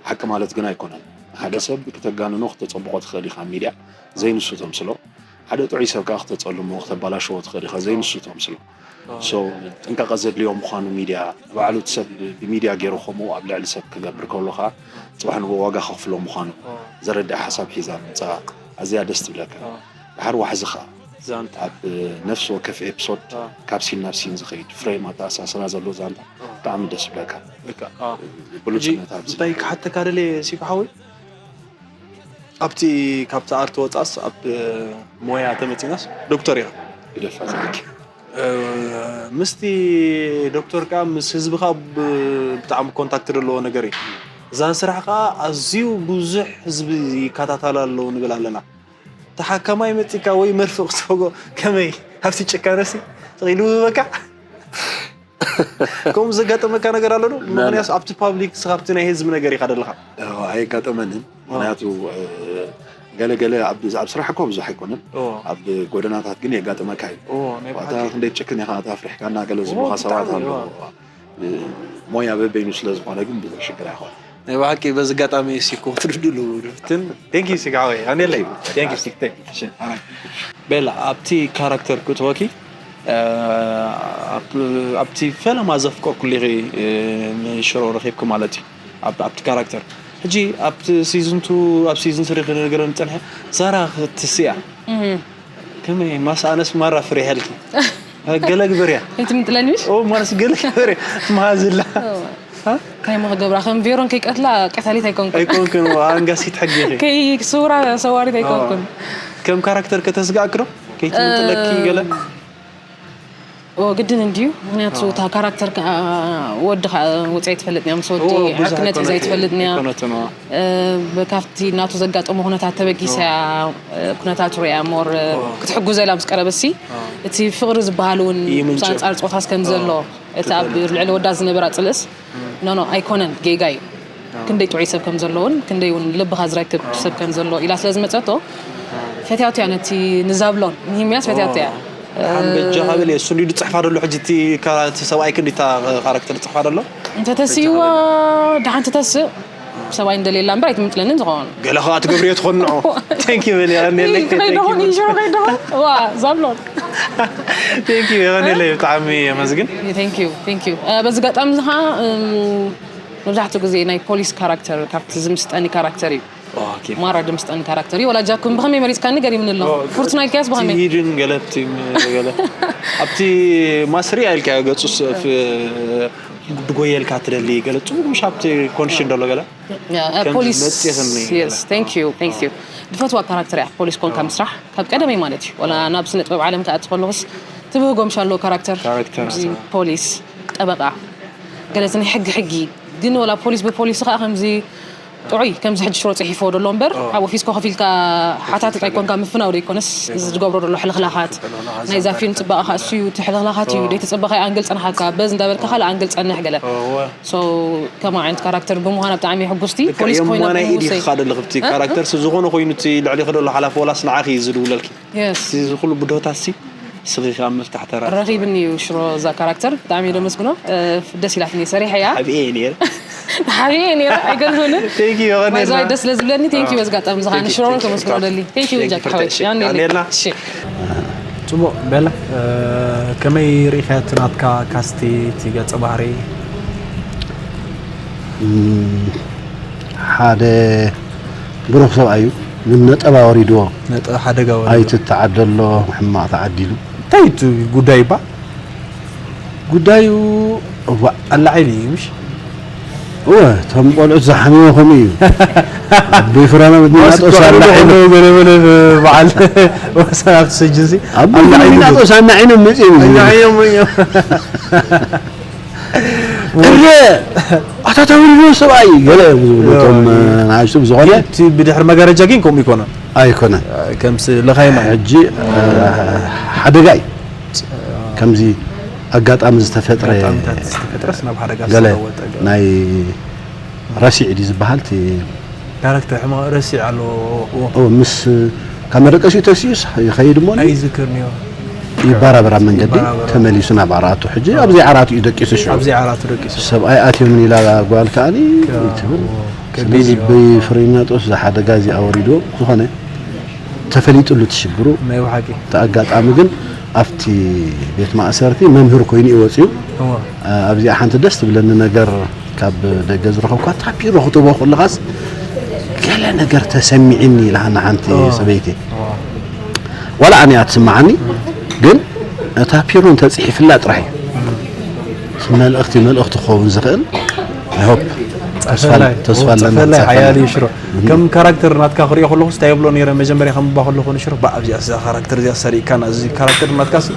ሓቂ ማለት ግን ኣይኮነን ሓደ ሰብ ክተጋንኖ ክተጸብቖ ትኽእል ኢኻ ሚድያ ዘይንሱ ተምስሎ። ሓደ ጥዑይ ሰብ ከኣ ክተጸልሞ ክተባላሽዎ ትኽእል ኢኻ ዘይንሱ ተምስሎ። So ጥንቃቐ ዘድልዮ ምዃኑ ሚድያ ንባዕሉ እቲ ሰብ ብሚድያ ገይሩ ከምኡ ኣብ ልዕሊ ሰብ ክገብር ከሎ ከኣ ጽባሕ ንግሆ ዋጋ ከኽፍሎ ምዃኑ ዘረድእ ሓሳብ ሒዛ ምምጻኣ ኣዝያ ደስ ትብለካ። ድሓር ዋሕዚ ከኣ ዛንታ ኣብ ነፍሲ ወከፍ ኤፒሶድ ካብ ሲን ናብ ሲን ዝኸይድ ፍሬም ኣተኣሳስራ ዘለዎ ዛንታ ብጣዕሚ ደስ ይብለካ። ልክዕ። ብሉጽነት ኣብዚ እንታይ ክሓተካ ደልየ ሲኩ ሓወይ? ኣብቲ ካብቲ ኣርት ወጻስ ኣብ ሞያ ተመጺናስ ዶክተር ኢኻ። ግደፋ ዝብለኪ። ምስቲ ዶክተር ከኣ ምስ ህዝቢ ከኣ ብ- ብጣዕሚ ኮንታክት ዘለዎ ነገር እዩ። እዛ ስራሕ ከኣ ኣዝዩ ብዙሕ ህዝቢ ይከታተላ ኣለዉ ንብል ኣለና። ተሓካማይ መጺካ ወይ መርፍእ ክትወጎ ከመይ ኣብቲ ጭካነሲ ስቕ ኢሉ ይህበካ? ከምኡ ዘጋጠመካ ነገር ኣሎ ዶ? ምኽንያቱ ኣብቲ ፓብሊክ ንስኻ ኣብቲ ናይ ህዝቢ ነገር ኢኻ ዘለኻ። ኣይጋጠመንን። ምኽንያቱ ገለገለ ኣብ ስራሕ እኮ ብዙሕ ኣይኮነን፣ ኣብ ጎደናታት ግን የጋጥመካ እዩ። ኣታ ክንደይ ትጭክን ኢኻ፣ ኣታ ኣፍሪሕካና ገለ ዝብሉኻ ሰባት ኣለዉ። ሞያ በበይኑ ስለ ዝኾነ ግን ብዙሕ ሽግር ኣይኾነን። ናይ ብሓቂ በዚ ኣጋጣሚ ሲኮ ክትርድሉ ንፍትን። Thank you ሲጋወይ ኣኔለይ። Thank you ሲክተይ። ቤላ ኣብቲ ካራክተር ክትወኪ ኣብቲ ፈለማ ዘፍቀርኩሉ ኢኺ ንሽሮ ረኺብኪ ማለት እዩ። ኣብቲ ካራክተር ሕጂ ኣብቲ ሲዝን ቱ ኣብ ሲዝን ስሪ ክነገረኒ ዝጸንሐ ዛራ ክትስያ ከመይ ማስ ኣነስ ማራ ፍሪሐልኪ ገለ ግበርያ ኣይትምጥለኒ ምሽ ኦ ማርስ ገለ ግበርያ ማዝላ እንታይ ሞ ክገብራ ከም ቬሮን ከይቀትላ ቀታሊት ኣይኮንኩን ኣይኮንክን ኣንጋሲት ሕጊ ኢኺ ከይ ስውራ ሰዋሪት ኣይኮንኩን ከም ካራክተር ከተስጋእክ ዶ ከይትምጥለኪ ገለ ኦ ግድን እንድዩ ምክንያቱ እታ ካራክተር ከዓ ወዲ ከዓ ወፂኣ ኣይትፈልጥን እያ ምስ ወዲ ዕርክነት ሒዛ ኣይትፈልጥን እያ ካብቲ ናቱ ዘጋጠሞ ኩነታት ተበጊሳ እያ ኩነታቱ ሪኣ ሞር ክትሕጉዘ ኢላ ምስ ቀረበሲ እቲ ፍቅሪ ዝበሃል እውን ምስ ኣንፃር ፆታስ ከም ዘሎ እቲ ኣብ ልዕሊ ወዳ ዝነበራ ፅልእስ ኖ ኖ ኣይኮነን ጌጋ እዩ ክንደይ ጥዑይ ሰብ ከም ዘለዎን ክንደይ እውን ልብኻ ዝረክብ ሰብ ከም ዘሎ ኢላ ስለ ዝመፀቶ ፈትያቱ እያ ነቲ ንዛብሎን ንሂምያስ ፈትያቱ እያ ሓን በጃኻ በል እሱ እንዲዩ ዝፅሕፋ ደሎ ሕጂ እቲ ሰብኣይ ክንዲ እታ ካራክተር ዝፅሕፋ ደሎ እንተተስእዋ ደሓን ትተስእ ሰብኣይ እንደሌላ እምበር ኣይትምጥለንን ዝኸውን ገለ ከዓ ትገብርዮ ትኾን ንዑ ቴንኪ በል የቐንየለይ ከይደኹን ኢንሹሮ ከይደኹን ዋ ዛብሎን ቴንኪ የቐንየለይ ብጣዕሚ የመስግን ቴንኪዩ ቴንኪዩ በዚ ጋጣሚ እዚ ከዓ መብዛሕትኡ ግዜ ናይ ፖሊስ ካራክተር ካብቲ ዝምስጠኒ ካራክተር እዩ ማራ ድምስጠኒ ካራክተር እዩ ወላ ጃኩም ብኸመይ መሪፅካኒ ገሪምኒ ኣሎ ፍርቱና ኢልካያስ ብኸመይ ሂድን ገለብቲ ገለ ኣብቲ ማስሪ ኣልካ ገፁ ድጎየልካ ትደሊ ገለ ፅቡቅ ምሽ ኣብቲ ኮንዲሽን ደሎ ገለ ፖሊስ ድፈትዋ ካራክተር እያ ፖሊስ ኮንካ ምስራሕ ካብ ቀደመይ ማለት እዩ ወላ ናብ ስነ ጥበብ ዓለም ክኣቲ ከለኹስ ትብህጎ ምሻ ኣለዎ ካራክተር ፖሊስ ጠበቃ ገለ ናይ ሕጊ ሕጊ ግን ወላ ፖሊስ ብፖሊስ ከዓ ከምዚ ጥዑይ ከምዚ ሕጂ ሽሮ ፅሒፎ ደሎ እምበር ኣብ ኦፊስ ኮፍ ኢልካ ሓታትት ኣይኮንካ ምፍናው ዶ ይኮነስ እዚ ዝገብሮ ደሎ ሕልኽላኻት ናይዛ ፊልም ፅባቐ ከዓ እሱ እዩ እቲ ሕልኽላኻት እዩ ደይተፅበኸ ኣንግል ፀንሓካ በዝ እንዳበልካ ካልእ ኣንግል ፀንሕ ገለ so ከማ ዓይነት ካራክተር ብምዃና ብጣዕሚ ሕጉስቲ ፖሊስ ኮይና የማናይ ኢድ ይኽኻ ደለኽ ኣብቲ ካራክተር ሲ ዝኾነ ኮይኑ እቲ ልዕሊኺ ደሎ ሓላፊ ወላስ ንዓኺ እዩ ዝድውለልኪ እቲ ኩሉ ብድሆታት ሲ ስኺ ካብ ምፍታሕ ተራ ረኺብኒ እዩ ሽሮ እዛ ካራክተር ብጣዕሚ እየ ደመስግኖ ደስ ኢላትኒ ሰሪሐ እያ ሓብኤ እየ ነይረ ሓብኤ እየ ነይረ ኣይገንሁንን ባይዘዋይ ደስ ስለ ዝብለኒ ቴንኪ በዚ ጋጣሚ ዝኻ ንሽሮ ከመስግኖ ደሊ ቴንኪ ጃክ ሓወይ ያኔላ ጽቡቕ ቤላ ከመይ ርኢኻዮ እቲ ናትካ ካስቲ እቲ ገጸ ባህሪ ሓደ ብሩኽ ሰብኣይ እዩ ግን ነጠባ ወሪድዎ ነጠ ሓደጋ ወሪድዎ ኣይትተዓደሎ ሕማቕ ተዓዲሉ እንታይ እቲ ጉዳይ ባ ጉዳዩ እዋእ ኣላዒሉ እዩ ምሽ እወ እቶም ቆልዑት ዝሓምዎ ከምኡ እዩ ኣቦይ ፍራና መዲና ጦስ ኣላዒሉ ገለበለ በዓል ወሰን ኣብቲ ስጅን ሲ ኣቦይ ፍራና መዲና ጦስ ኣናዒኖም መፅዮም እዩ እረ ኣታ ተውልዶ ሰብኣይ ገለ እዮም ዝብሉ እቶም ንኣሽቱ ብዝኾነ እቲ ብድሕሪ መጋረጃ ግን ከምኡ ይኮነ ኣይኮነ ከምስ ለኻይማ ሕጂ ሓደጋ እዩ ከምዚ ኣጋጣሚ ዝተፈጥረ ገለ ናይ ረሲዕ ድዩ ዝበሃል እቲ ዳይረክተር ሕማቕ ረሲዕ ኣለዎ ምስ ካብ መደቀሲኡ ተሲኡስ ይኸይድ እሞ ኣይዝክርን እዩ ይበራበር ኣብ መንገዲ ተመሊሱ ናብ ዓራቱ ሕጂ ኣብዘይ ዓራቱ እዩ ደቂሱ ሽዑ ኣብዘይ ዓራቱ ደቂሱ ሰብኣይ ኣትዮም ኢላ ጓል ከኣኒ ትብል ስለዚ ብፍሬናጦስ ዝሓደጋ እዚኣ ወሪድዎ ዝኾነ ተፈሊጥሉ ትሽግሩ ናይ ብሓቂ እቲ ኣጋጣሚ ግን ኣብቲ ቤት ማእሰርቲ መምህር ኮይኑ እዩ ወፂኡ። ኣብዚኣ ሓንቲ ደስ ትብለኒ ነገር ካብ ደገ ዝረኸብኳ ታፒሮ ክትቦ ከለኻስ ገለ ነገር ተሰሚዕኒ ኢልሃና ሓንቲ ሰበይቲ። ዋላ ኣነ እያ ትስምዓኒ ግን ታፒሮ እንተፅሒፍላ ጥራሕ እዩ እቲ መልእኽቲ መልእኽቲ ክኸውን ዝኽእል። I hope ተስፋ ተስፋ ኣለና። ሓያል እዩ ሽሮ። ከም ካራክተር ናትካ ክሪኦ ከለኹ ስታይ ብሎ ነይረ መጀመርያ ከም እባ ከለኹ ንሽሮ ብኣብዚኣ እዛ ካራክተር እዚኣ ሰሪእካና እዚ ካራክተር ናትካ ሲ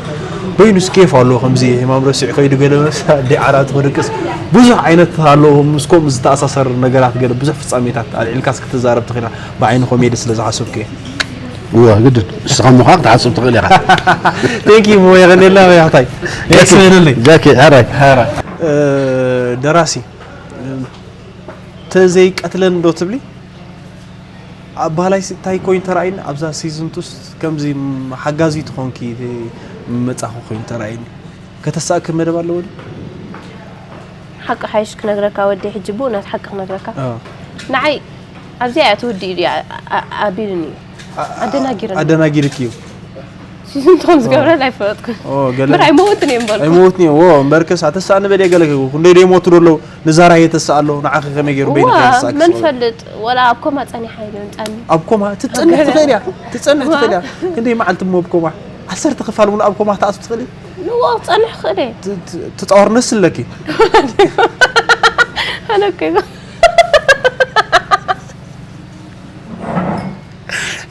በይኑ ስኬፍ ኣለዎ ከምዚ ህማም ረሲዑ ከይዱ ገለ መስ ኣዲ ዓራት ክድቅስ ብዙሕ ዓይነት ኣለዎ ምስ ከምኡ ዝተኣሳሰር ነገራት ገለ ብዙሕ ፍጻሜታት ኣልዒልካስ ክትዛረብ ትኽእላ ብዓይኒ ኮሜዲ ስለ ዝሓሰብኩ እየ። እዋ ግድን ንስኻ ምዃን ክትሓስብ ትኽእል ኢኻ። Thank you ሞ የቐኔልና ያሕታይ። Thanks በለለይ። ጃኪ ሕራይ። ሕራይ። ደራሲ ተዘይቀትለን ዶ ትብሊ? ኣብ ባህላይ እንታይ ኮይኑ ተራእይኒ ኣብዛ ሲዝን ቱስ ከምዚ ሓጋዚ ትኾንኪ መጻኹ ኮይኑ ተራእይኒ። ከተሳእክ መደብ ኣለዎ ድዩ? ሓቂ ሓይሽ ክነግረካ ወዲ ሕጂ ብኡ ናት ሓቂ ክነግረካ። ንዓይ ኣብዚኣ እያ ትውድእ ድዩ ኣቢሉኒ እዩ። ኣደናጊርኒ። ኣደናጊርክ እዩ። ሲዝን ቶም ዝገብረን ኣይፈለጥኩን። ኦ፣ ገለ ምር ኣይመውትን እዮም በልኩ። ኣይመውትን እዮም። ኦ፣ እምበርከስ ኣተሳእኒ በል የገለ ክቡ። ክንደይ ደይ ሞቱ ደሎ ንዛራ የተሳእ ኣሎ። ንዓኺ ከመይ ገይሩ በይኑ ዋ፣ ከይተሳእክ መን ሰው? ፈልጥ ወላ ኣብ ኮማ ጸኒሓ ኢሉ ጻኒ። ኣብ ኮማ ትጸንሕ ትኽእል እያ። ትጸንሕ ዋ። ትኽእል እያ። ክንደይ መዓልቲ እሞ ኣብ ኮማ? ዓሰርተ ክፋል እውን ኣብ ኮማ ትኣስብ ትኽእል እያ። ንዎ ጸንሕ ክእል እየ። ት-፣ ት-፣ ትጻወር ነስለኪ። ኣነ እኮ ይኸ-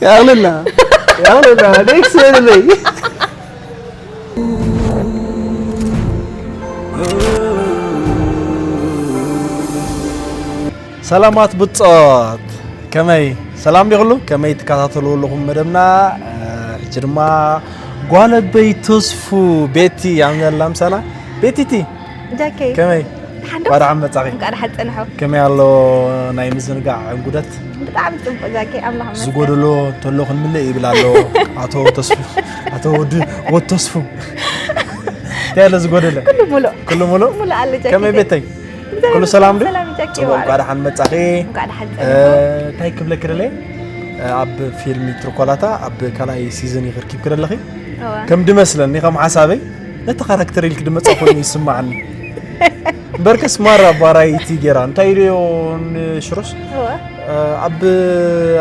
ያውልና ያውልና ኔክስ በልለይ። ሰላማት ብጾት ከመይ ሰላም ዲኹሉ ከመይ ትከታተሉ ኣለኹም መደብና። ሕጂ ድማ ጓለበይ ተስፉ ቤቲ ያምነላ ምሳና ቤቲቲ ጃኬ ከመይ ደሓን ዶ? እንኳዕ ደሓን መጻኺ። እንኳዕ ደሓን ጸንሖ። ከመይ ኣሎ ናይ ምዝንጋዕ ዕንጉደት? ብጣዕሚ ጽቡቕ ጃኬ፣ ኣምላኽ ይመስገን። ዝጎደሎ እንተሎ ክንምልእ ይብል ኣሎ ኣቶ ተስፉ፣ ኣቶ ወዲ፣ ወድ ተስፉ። እንታይ ኣሎ ዝጎደለ? ኩሉ ሙሉእ። ኩሉ ሙሉእ? ሙሉእ ኣሎ ጃኬ። ከመይ ቤተይ? እግዚኣብሔር ኩሉ ሰላም ዶ? ሰላም ጃኬ፣ ጽቡቕ፣ ዋዕላ። እንኳዕ ደሓን መጻኺ። እንኳዕ ደሓን እ፣ ጸንሖ። እንታይ ክብለኪ ደለየ? እ፣ ኣብ ፊልም ትርኮላታ ኣብ ካልኣይ ሲዝን ይኽርኪብ ክደለኺ? እወ። ከም ድመስለኒ፣ ከም ሓሳበይ፣ ነቲ ካራክተር ኢልክ ድመጻ ኮይኑ ይስማዓኒ። እምበርከስ ማራ ባራይቲ ጌራ፣ እንታይ ኢልዮ ንሽሮስ? እወ። እ፣ ኣብ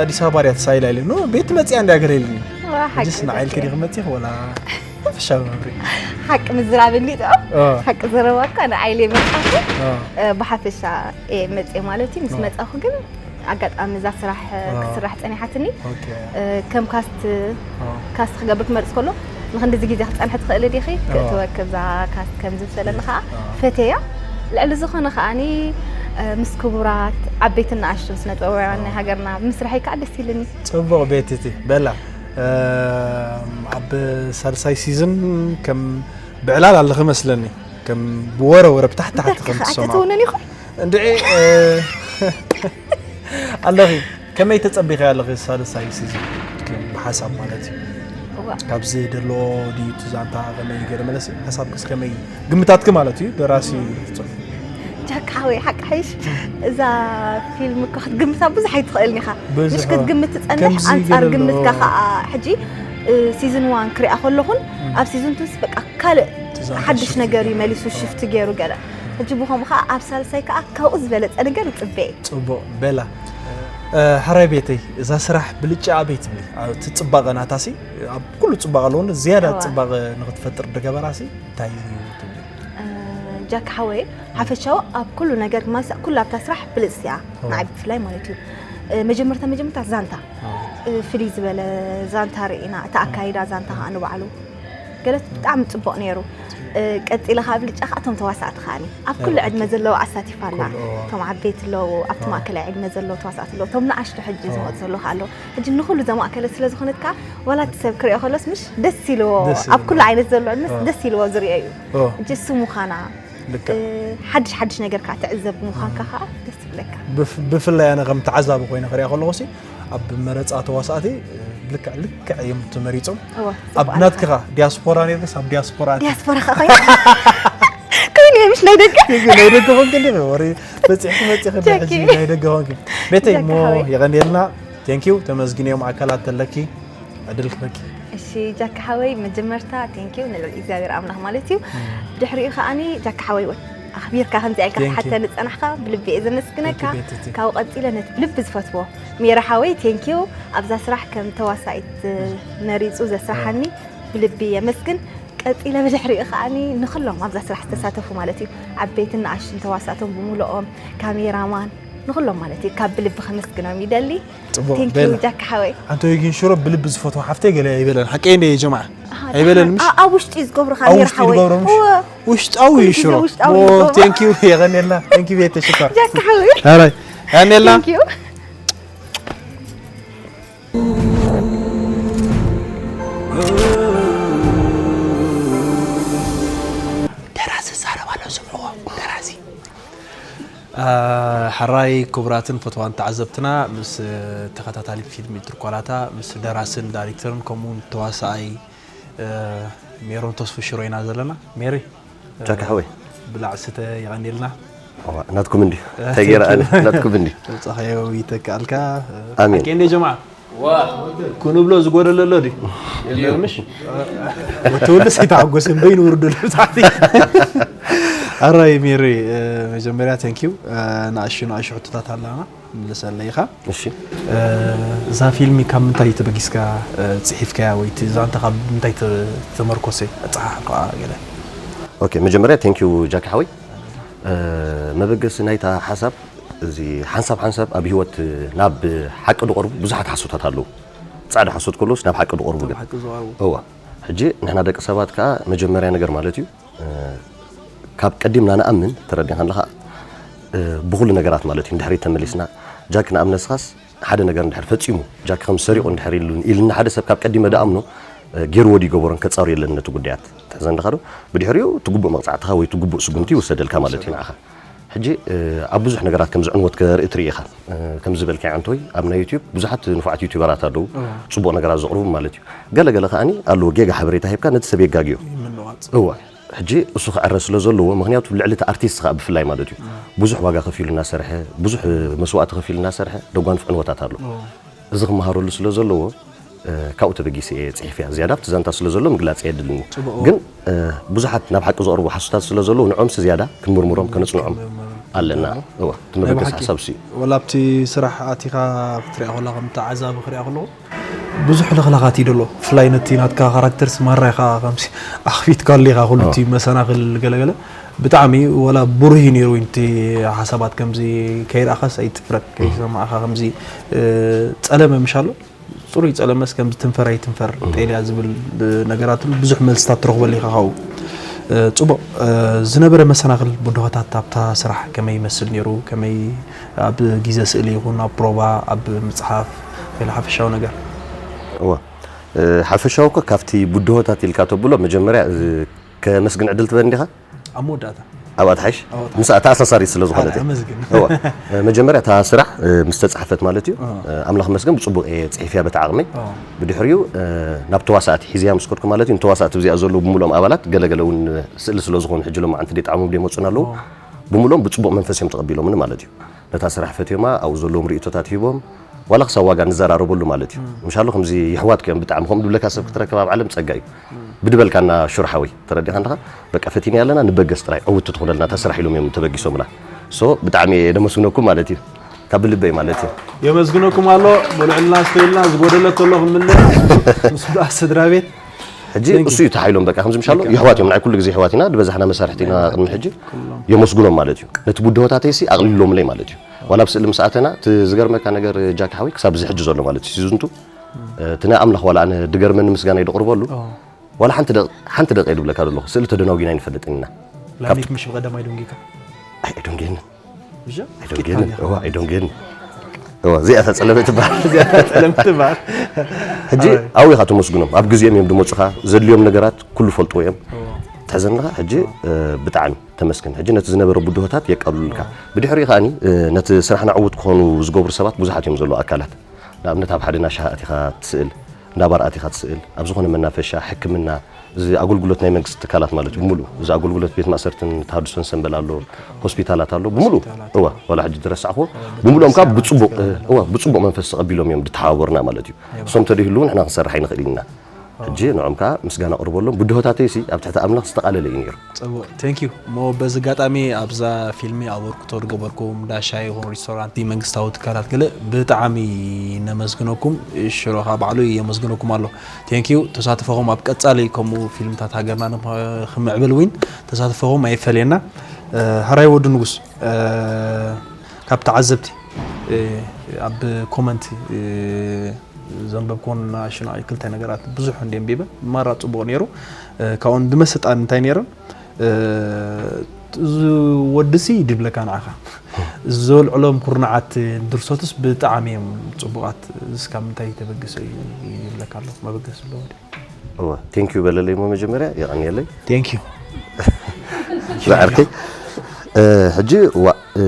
ኣዲስ ኣበባ ድያ ተሳኢላ ኢለ። ኖ፣ ቤት መጽያ እንድያ ገለ ኢልኒ። እወ፣ ሓቂ ሕጅስ ንዓይ ኢልክ ዲኺ መጺኺ ወላ ሓፈሻዊ መብርሂ? ሓቂ ምዝራብ እንዲጦ? እወ። ሓቂ ዘረባ እኳ ንዓይ ኢለ መጻኹ። እወ። እ፣ ብሓፈሻ እየ መጽየ ማለት እዩ። ምስ እወ። መጻኹ ግን ኣጋጣሚ እዛ ስራሕ፣ እ፣ እወ። ክስራሕ ጸኒሓትኒ። ኦኬ። እ፣ ከም ካስት፣ እወ። ካስት ክገብር ክመርጽ ከሎ፣ ንኽንድዚ ግዜ ክትጸንሒ ትኽእሊ ዲኺ? እወ። ክእትወኪ እዛ ካስት ከም ዝብሰለኒ ኸኣ እወ። ፈትየያ። ልዕሊ ዝኾነ ኸኣኒ፣ እ፣ ምስ ክቡራት ዓበይትን ንኣሽቱን ስነ ጥበባውያን ናይ እወ። ሃገርና ብምስራሐይ ከኣ ደስ ኢልኒ። ጽቡቕ ቤቲቲ። በላ፣ እ፣ ኣብ ሳልሳይ ሲዝን ከም ብዕላል ኣለኺ መስለኒ። ከም ብወረ ወረ ብታሕቲ ታሕቲ ብታሕቲ ከም ኸኣ ትሰምዖ። ተትውንን ኢኹም? እንድዒ፣ እ፣ ኣለኺ። ከመይ ተጸቢኺ ኣለኺ ሳልሳይ ሲዝን? ከም ብሓሳብ ማለት እዩ። እዋ። ካብዚ ደሎ ድዩ እቲ ዛንታ ከመይ ገለ መለሲ? ሓሳብክስ ከመይ? ግምታትኪ ማለት እዩ፣ ደራሲ ፍጹም። ጃካ ሓወይ፣ ሓቂ ሓይሽ፣ እዛ ፊልም እኮ ክትግምታ ብዙሕ ኣይትኽእልን ኢኻ። ብዙሕ፣ ምሽ ክትግምት ትጸንሕ፣ ከምዚ ኣንጻር ገለ ግምትካ ኣሎ። ኸኣ ሕጂ፣ እ፣ ሲዝን ዋን ክሪኣ ከለኹን፣ እም። ኣብ ሲዝን ቱስ በቃ ካልእ እቲ ዛንታ ሓድሽ ሽፍት ነገር እዩ ገይሩ። መሊሱ ሽፍት ገይሩ ገለ። ሕጂ ብኸምኡ ኸኣ ኣብ ሳልሳይ ከኣ ካብኡ ዝበለጸ ነገር ይጽበ እየ። ጽቡቕ፣ በላ። እ፣ ሕራይ ቤተይ፣ እዛ ስራሕ ብልጫ ኣበይ ትብሊ? ኣብ እቲ ጽባቐ ናታሲ፣ ኣብ ኩሉ ጽባቐ ኣለዎ፣ ዝያዳ እዋ። ጽባቐ ንኽትፈጥር ድገበራሲ እንታይ እዩ ትብሊ? እ፣ ጃክ ሓወይ፣ ሓፈሻዊ ኣብ ኩሉ ነገር፣ ማሳ-፣ ኩሉ ኣብታ ስራሕ ብልጽቲ እያ፣ እዋ። ንዓይ ብፍላይ ማለት እዩ። እ፣ መጀመርታ፣ መጀመርታ ዛንታ፣ እዋ። እ፣ ፍልይ ዝበለ ዛንታ ርኢና፣ እቲ እዋ። ኣካይዳ ዛንታ እዋ። ኸኣ ንባዕሉ። ገለ ብጣዕሚ ጽቡቕ ነይሩ። እ፣ ቀጺለ ካብ ብልጫ ከኣ እቶም ተዋሳእቲ ከኣኒ ኣብ ኩሉ ኣዎ፣ ዕድመ ኦኬ። ዘለዉ ኣሳቲፋ ኣላ። ኩሉ፣ ኣዎ። እቶም ዓበይቲ ኣለዉ፣ ኣብቲ ኣዎ። ማእከላይ ዕድመ ዘለዉ ተዋሳእቲ ኣለዉ፣ እቶም ንኣሽቱ ሕጂ ኣዎ። ዝመጹ ዘለዉ ከኣ ኣለዉ። ሕጂ ንኹሉ ዘማእከለት ስለ ዝኾነት ከኣ ዋላ እቲ ሰብ ክሪኦ ከሎስ ምሽ ደስ ኢልዎ፣ ደስ ኣብ ኢልዎ። ኩሉ ዓይነት ዘሎ ዕድመስ ኣዎ። ደስ ኢልዎ ዝሪኦ እዩ። ኣዎ። ሕጂ እሱ ምዃና፣ ልክዕ። እ፣ ሓድሽ ሓድሽ ነገር ከኣ ትዕዘብ ምዃንካ ኣዎ። ከኣ ደስ ይብለካ። ብፍ-፣ ብፍላይ ኣነ ከም ተዓዛቢ ኮይነ ክሪኣ ከለኹሲ ኣብ መረጻ ተዋሳእቲ፣ እ፣ ልክዕ፣ ልክዕ እዮም ተመሪጾም። እወ፣ ኣብ ጽቡቕ ናትኪ ኣለካ። ኸ ዲያስፖራ ነይርክስ ኣብ ዲያስፖራ ኣቲ? ዲያስፖራ ኸ ኮይኑ? ኮይኑ እዮም። ናይ ደገ ናይ ደገ ኾንክ እንዴ ወሬ በፂሕ መፂ ጃኪ። ናይ ደገ ኾንክ ቤተይ ጃኪ እሞ ሓወይ። የቐንየልና። ቴንኪዩ ተመስግን እዮም ኣካላት ተለኪ ዕድል ክበኪ እሺ ጃኪ ሓወይ መጀመርታ ቴንኪዩ ንልዑል እግዚኣብሔር ኣምላኽ ማለት እዩ። ድሕሪኡ ከዓኒ ጃኪ ሓወይ እውን ኣኽቢርካ ከምዚ ኣይካ Thank you. ሓተ ንፀናሕካ ብልቢ እየ ዘመስግነካ። Thank you ቤተቲ። ካብኡ ቀፂለ ነቲ ብልቢ ዝፈትዎ ሜራ ሓወይ ቴንኪዩ ኣብዛ ስራሕ ከም ተዋሳኢት መሪፁ ዘስራሓኒ ብልቢ የመስግን። ቀፂለ ብድሕሪኡ ከዓኒ ንኩሎም ኣብዛ ስራሕ ዝተሳተፉ ማለት እዩ ዓበይትን ንኣሽቱን ተዋሳእቶም ብምልኦም ካሜራማን ንኩሎም ማለት እዩ ካብ ብልቢ ከመስግኖም ይደሊ። ፅቡቅ ቴንኪዩ ቤላ ጃኪ ሓወይ። ኣንቶይ ግን ሽሮ ብልቢ ዝፈትዎ ሓፍተይ ገለ ኣይበለን ሓቀይ እንደ ጀማዓ ኣይበለን ምሽ ኣብ ውሽጢ ዝገብሩ ኣብ ካሜራ ውሽጢ ሓወይ ዝገብሩ ምሽ እወ፣ ውሽጣዊ ኩሉ ግዜ ሽሮ ውሽጣዊ ዝገብሩ። ቴንኪዩ የቐንየልና ቴንኪዩ ቤተ ሽኮር ጃኪ ሓወይ ኣራይ ያኔላ ቴንኪዩ ደራሲ ዛረባ ሎ ስምዕዎ ደራሲ ሓራይ ክቡራትን ፈትዋን ተዓዘብትና ምስ ተኸታታሊት ፊልም ትርኳላታ ምስ ደራስን ዳይሬክተርን ከምኡውን ተዋሳኣይ ሜሮን ተስፉ ሽሮ ኢና ዘለና። ሜሪ ጃካ ሓወይ ብላዕ ስተ የቐንየልና። ናትኩም እንዲ ተጌራ ኣነ ናትኩም እንዲ ተብፃኸዮ ይተክኣልካ። ኣሜን። ሓቂ እንደ ጀማዓ ክንብሎ ዝጎደለ ኣሎ ድዩ? የለን ምሽ ወተወልደ ሰይተሓጎሰ እምበይ ንውርዱ ለብታሕቲ ኣራይ ሜሪ መጀመርያ ቴንኪዩ። ንኣሹ ንኣሹ ሕቶታት ኣለና ምልሰለ ኢኻ። እሺ እዛ ፊልም ካብ ምንታይ ተበጊስካ ፅሒፍካያ ወይ እቲ ዛንታ ካብ ምንታይ ተመርኮሰ ኣፀሓሕፋ ገለ ኦኬ መጀመርያ ቴንኪዩ ጃኪ ሓወይ። መበገሲ ናይታ ሓሳብ እዚ ሓንሳብ ሓንሳብ ኣብ ህይወት ናብ ሓቂ ዝቐርቡ ብዙሓት ሓሶታት ኣለዉ። ጻዕዳ ሓሶት ከለውስ ናብ ሓቂ ዝቐርቡ ግን ሓቂ ዝቐርቡ እዋ ሕጂ ንሕና ደቂ ሰባት ከዓ መጀመርያ ነገር ማለት እዩ ካብ ቀዲምና ንኣምን ተረዲኻ ኣለኻ። ብኩሉ ነገራት ማለት እዩ ንድሕሪት ተመሊስና ጃክ ንኣምነስኻስ ሓደ ነገር እንድሕር ፈጺሙ ጃክ ከም ሰሪቑ እንድሕር ኢሉን ኢልና ሓደ ሰብ ካብ ቀዲመ ደኣምኖ ገይርዎ ድዩ ገበሮን ከጻሩ የለን ነቲ ጉዳያት ትሕዘ እንድኻ ዶ ብድሕሪኡ ትግቡእ መቕጻዕትኻ ወይ ትግቡእ ስጉምቲ ይውሰደልካ ማለት እዩ ንዓኻ። ሕጂ ኣብ ብዙሕ ነገራት ከምዚ ዕንወት ከርኢ ትርኢ ኢኻ። ከምዚ በልካዮ ኣንቶይ ኣብ ናይ ዩትዩብ ብዙሓት ንፉዓት ዩትዩበራት ኣለዉ። ጽቡቕ ነገራት ዘቕርቡ ማለት እዩ። ገለ ገለ ከኣኒ ኣለዎ ጌጋ ሓበሬታ ሂብካ ነቲ ሰብ የጋግዮ። ይምንዋፅ እዋ ሕጂ እሱ ክዕረ ስለ ዘለዎ ምክንያቱ ልዕሊ እቲ ኣርቲስት ከዓ ብፍላይ ማለት እዩ ብዙሕ ዋጋ ከፊሉ እናሰርሐ ብዙሕ መስዋእቲ ከፊሉ እናሰርሐ ደጓንፍ ዕንወታት ኣሎ። እዚ ክመሃረሉ ስለ ዘለዎ ካብኡ ተበጊሰ እየ ፅሒፍያ ዝያዳ ኣብቲ ዛንታ ስለ ዘሎ ምግላፅ የድልኒ። ፅቡቕ። ግን ብዙሓት ናብ ሓቂ ዝቐርቡ ሓሶታት ስለ ዘለዉ ንዖምሲ ዝያዳ ክንምርምሮም ከነፅንዖም ኣለና። እዋ እቲ መበገሲ ሓሳብ እሱ እዩ። ወላ ኣብቲ ስራሕ ኣቲኻ ክትሪኣ ከላ ከም ተዓዛቢ ክሪኣ ከለኹ ብዙሕ ለኽላኻት እዩ ደሎ። ብፍላይ ነቲ ናትካ ካራክተር ስማራ ኢኻ ከምሲ ኣኽፊትካሉ ኢኻ ኩሉ እቲ መሰናኽል ገለገለ ብጣዕሚ ወላ ብሩህ እዩ ነይሩ እቲ ሓሳባት ከምዚ ከይረኣኻስ ኣይትፍረድ ከይሰማዕኻ ከምዚ ጸለመ ምሻሎ ጽሩይ ጸለመስ ከምዚ ትንፈር ኣይትንፈር ጤልያ ዝብል ነገራት ብዙሕ መልስታት ትረኽበሉ ኢኻ ካብኡ። ጽቡቕ ዝነበረ መሰናኽል ብድሆታት ኣብታ ስራሕ ከመይ ይመስል ነይሩ? ከመይ ኣብ ግዜ ስእሊ ይኹን ኣብ ፕሮቫ ኣብ ምጽሓፍ ገለ ሓፈሻዊ ነገር? እወ ሓፈሻዊ እኮ ካብቲ ብድሆታት ኢልካ ተብሎ መጀመርያ ከመስግን ዕድል ትበኒ ዲኻ? ኣብ መወዳእታ ኣብኣ ትሓይሽ ምስኣ ተኣሳሳሪት ስለ ዝኾነት እየ። ኣመስግን። እወ መጀመርያ እታ ስራሕ ምስ ተጻሕፈት ማለት እዩ ኣምላኽ መስገን ብጽቡቕ እየ ጽሒፍያ በቲ ዓቕመይ። ብድሕሪኡ ናብ ተዋሳእቲ ሒዝያ ምስ ከድኩ ማለት እዩ ንተዋሳእቲ ኣብዚኣ ዘለዉ ብምሉኦም ኣባላት ገለገለ እውን ስእሊ ስለ ዝኾኑ ሕጂ ሎማዓንቲ ደይጠዓሞም ደይመፁን ኣለዉ ብምሉኦም ብፅቡቕ መንፈስ እዮም ተቐቢሎምኒ ማለት እዩ። ነታ ስራሕ ፈትዮማ ኣብኡ ዘለዎም ርእቶታት ሂቦም ዋላ ክሳብ ዋጋ ንዘራረበሉ ማለት እዩ። ምሻሎ ከምዚ የሕዋት እዮም ብጣዕሚ ከምኡ ድብለካ ሰብ ክትረክብ ኣብ ዓለም ፀጋ እዩ። ብድበልካና ሹር ሓወይ ተረዲኻ ኣለኻ በቃ ፈቲና ኣለና ንበገስ ጥራይ ዕውቲ ትኾነልና እታ ስራሕ ኢሎም እዮም ተበጊሶምና። ሶ ብጣዕሚ እየ ደመስግነኩም ማለት እዩ ካብ ብልበይ ማለት እዩ። የመስግነኩም ኣሎ ብልዕልና ስተይልና ዝጎደለ ተሎ ክምልስ ምስ ብኣስ ስድራ ቤት ሕጂ እሱ እዩ ተሓይሎም በቃ ከምዚ ምሻሎ ይሕዋት እዮም ናይ ኩሉ ግዜ ይሕዋት ኢና ዝበዛሕና መሳርሕቲ ኢና ቅድሚ ሕጂ የመስግኖም ማለት እዩ። ነቲ ብድሆታተይሲ ኣቕሊሎምለይ ማለት እዩ። ዋላ ኣብ ስእሊ ምስ ኣተና እቲ ዝገርመካ ነገር ጃክ ሓወይ ክሳብ እዚ ሕጂ ዘሎ ማለት እዩ ሲዝንቱ እቲ ናይ ኣምላኽ ዋላ ኣነ ድገርመኒ ምስጋና ይደቕርበሉ ዋላ ሓንቲ ደቕ ሓንቲ ደቕ እየ ድብለካ ዘለኹ ስእሊ ተደናጒና ኣይንፈልጥን ኢና። ላሚክ ምሽ ብቐዳማይ ደንጊካ ኣይደንግየንን ምሽ ኣይደንግየንን እዋ ኣይደንግየንን እዋ እዚኣ ተጸለመ ትበሃል። ለምትባል ሕጂ ኣብኡ ኢኻ ተመስግኖም ኣብ ግዜኦም እዮም ድመጹኻ ዘድልዮም ነገራት ኩሉ ፈልጥዎ እዮም። ትሕዘንኻ ሕጂ ብጣዕሚ ተመስገን ሕጂ ነቲ ዝነበረ ብድሆታት የቃሉልካ። ብድሕሪኡ ከኣኒ ነቲ ስራሕና ዕዉት ክኾኑ ዝገብሩ ሰባት ብዙሓት እዮም ዘለዉ ኣካላት ንኣብነት ኣብ ሓደ ናሻሃ ኣቲኻ ትስእል እንዳ ባር ኣቲኻ ትስእል፣ ኣብ ዝኾነ መናፈሻ፣ ሕክምና፣ እዚ ኣገልግሎት ናይ መንግስቲ ትካላት ማለት እዩ ብምሉእ። እዚ ኣገልግሎት ቤት ማእሰርትን ተሃድሶን ሰንበል ኣሎ፣ ሆስፒታላት ኣሎ፣ ብምሉእ። እዋ፣ ዋላ ሕጂ ዝረሳዕኹዎ፣ ብምሉኦም ካብ ብጽቡቕ፣ እዋ፣ ብጽቡቕ መንፈስ ተቐቢሎም እዮም ዝተሓባበሩና ማለት እዩ። እሶም ተደይህሉ ንሕና ክንሰርሕ ኣይንኽእል ኢና። ሕጂ ንዖም ከኣ ምስጋና ኣቕርበሎም። ብድሆታተይሲ ኣብ ትሕቲ ኣምላኽ ዝተቓለለ እዩ ነይሩ። ጽቡቕ፣ thank you። እሞ በዚ ኣጋጣሚ ኣብዛ ፊልሚ ኣበርክቶ ዝገበርኩም ዳሻ ይኹን ሪስቶራንት፣ መንግስታዊ ትካላት ገለ ብጣዕሚ ነመስግነኩም። ሽሮ ከኣ ባዕሉ የመስግነኩም ኣሎ። Thank you። ተሳትፎኹም ኣብ ቀጻሊ ከምኡ ፊልምታት ሃገርና ንኸ-፣ ክምዕብል እውን ተሳትፎኹም ኣይፈለየና። እ፣ ሕራይ ወዲ ንጉስ፣ እ፣ ካብ ተዓዘብቲ፣ እ፣ ኣብ ኮመንት፣ እ፣ ዘንበብኩዎን ንኣሽንኡ ክልተ ነገራት ብዙሕ እንደ ኣንቢበ፣ ማራ ጽቡቕ ነይሩ። እ፣ ካብኡን ዝመሰጣን እንታይ ነይረን? እ፣ እዚ ወድሲ ይድብለካ ንዓኻ። ዘልዕሎም ኩርናዓት ድርሰቱስ ብጣዕሚ እዮም ጽቡቓት። እዚስ ካብ ምንታይ ተበጊሰ እዩ ይብለካ ኣሎ። መበገሲ ኣለዎ ድዩ? እወ፣ thank you በለለይ እሞ መጀመርያ የቐንየለይ። Thank you። ዝዓርከይ፣ እ፣ ሕጂ ዋ፣ እ፣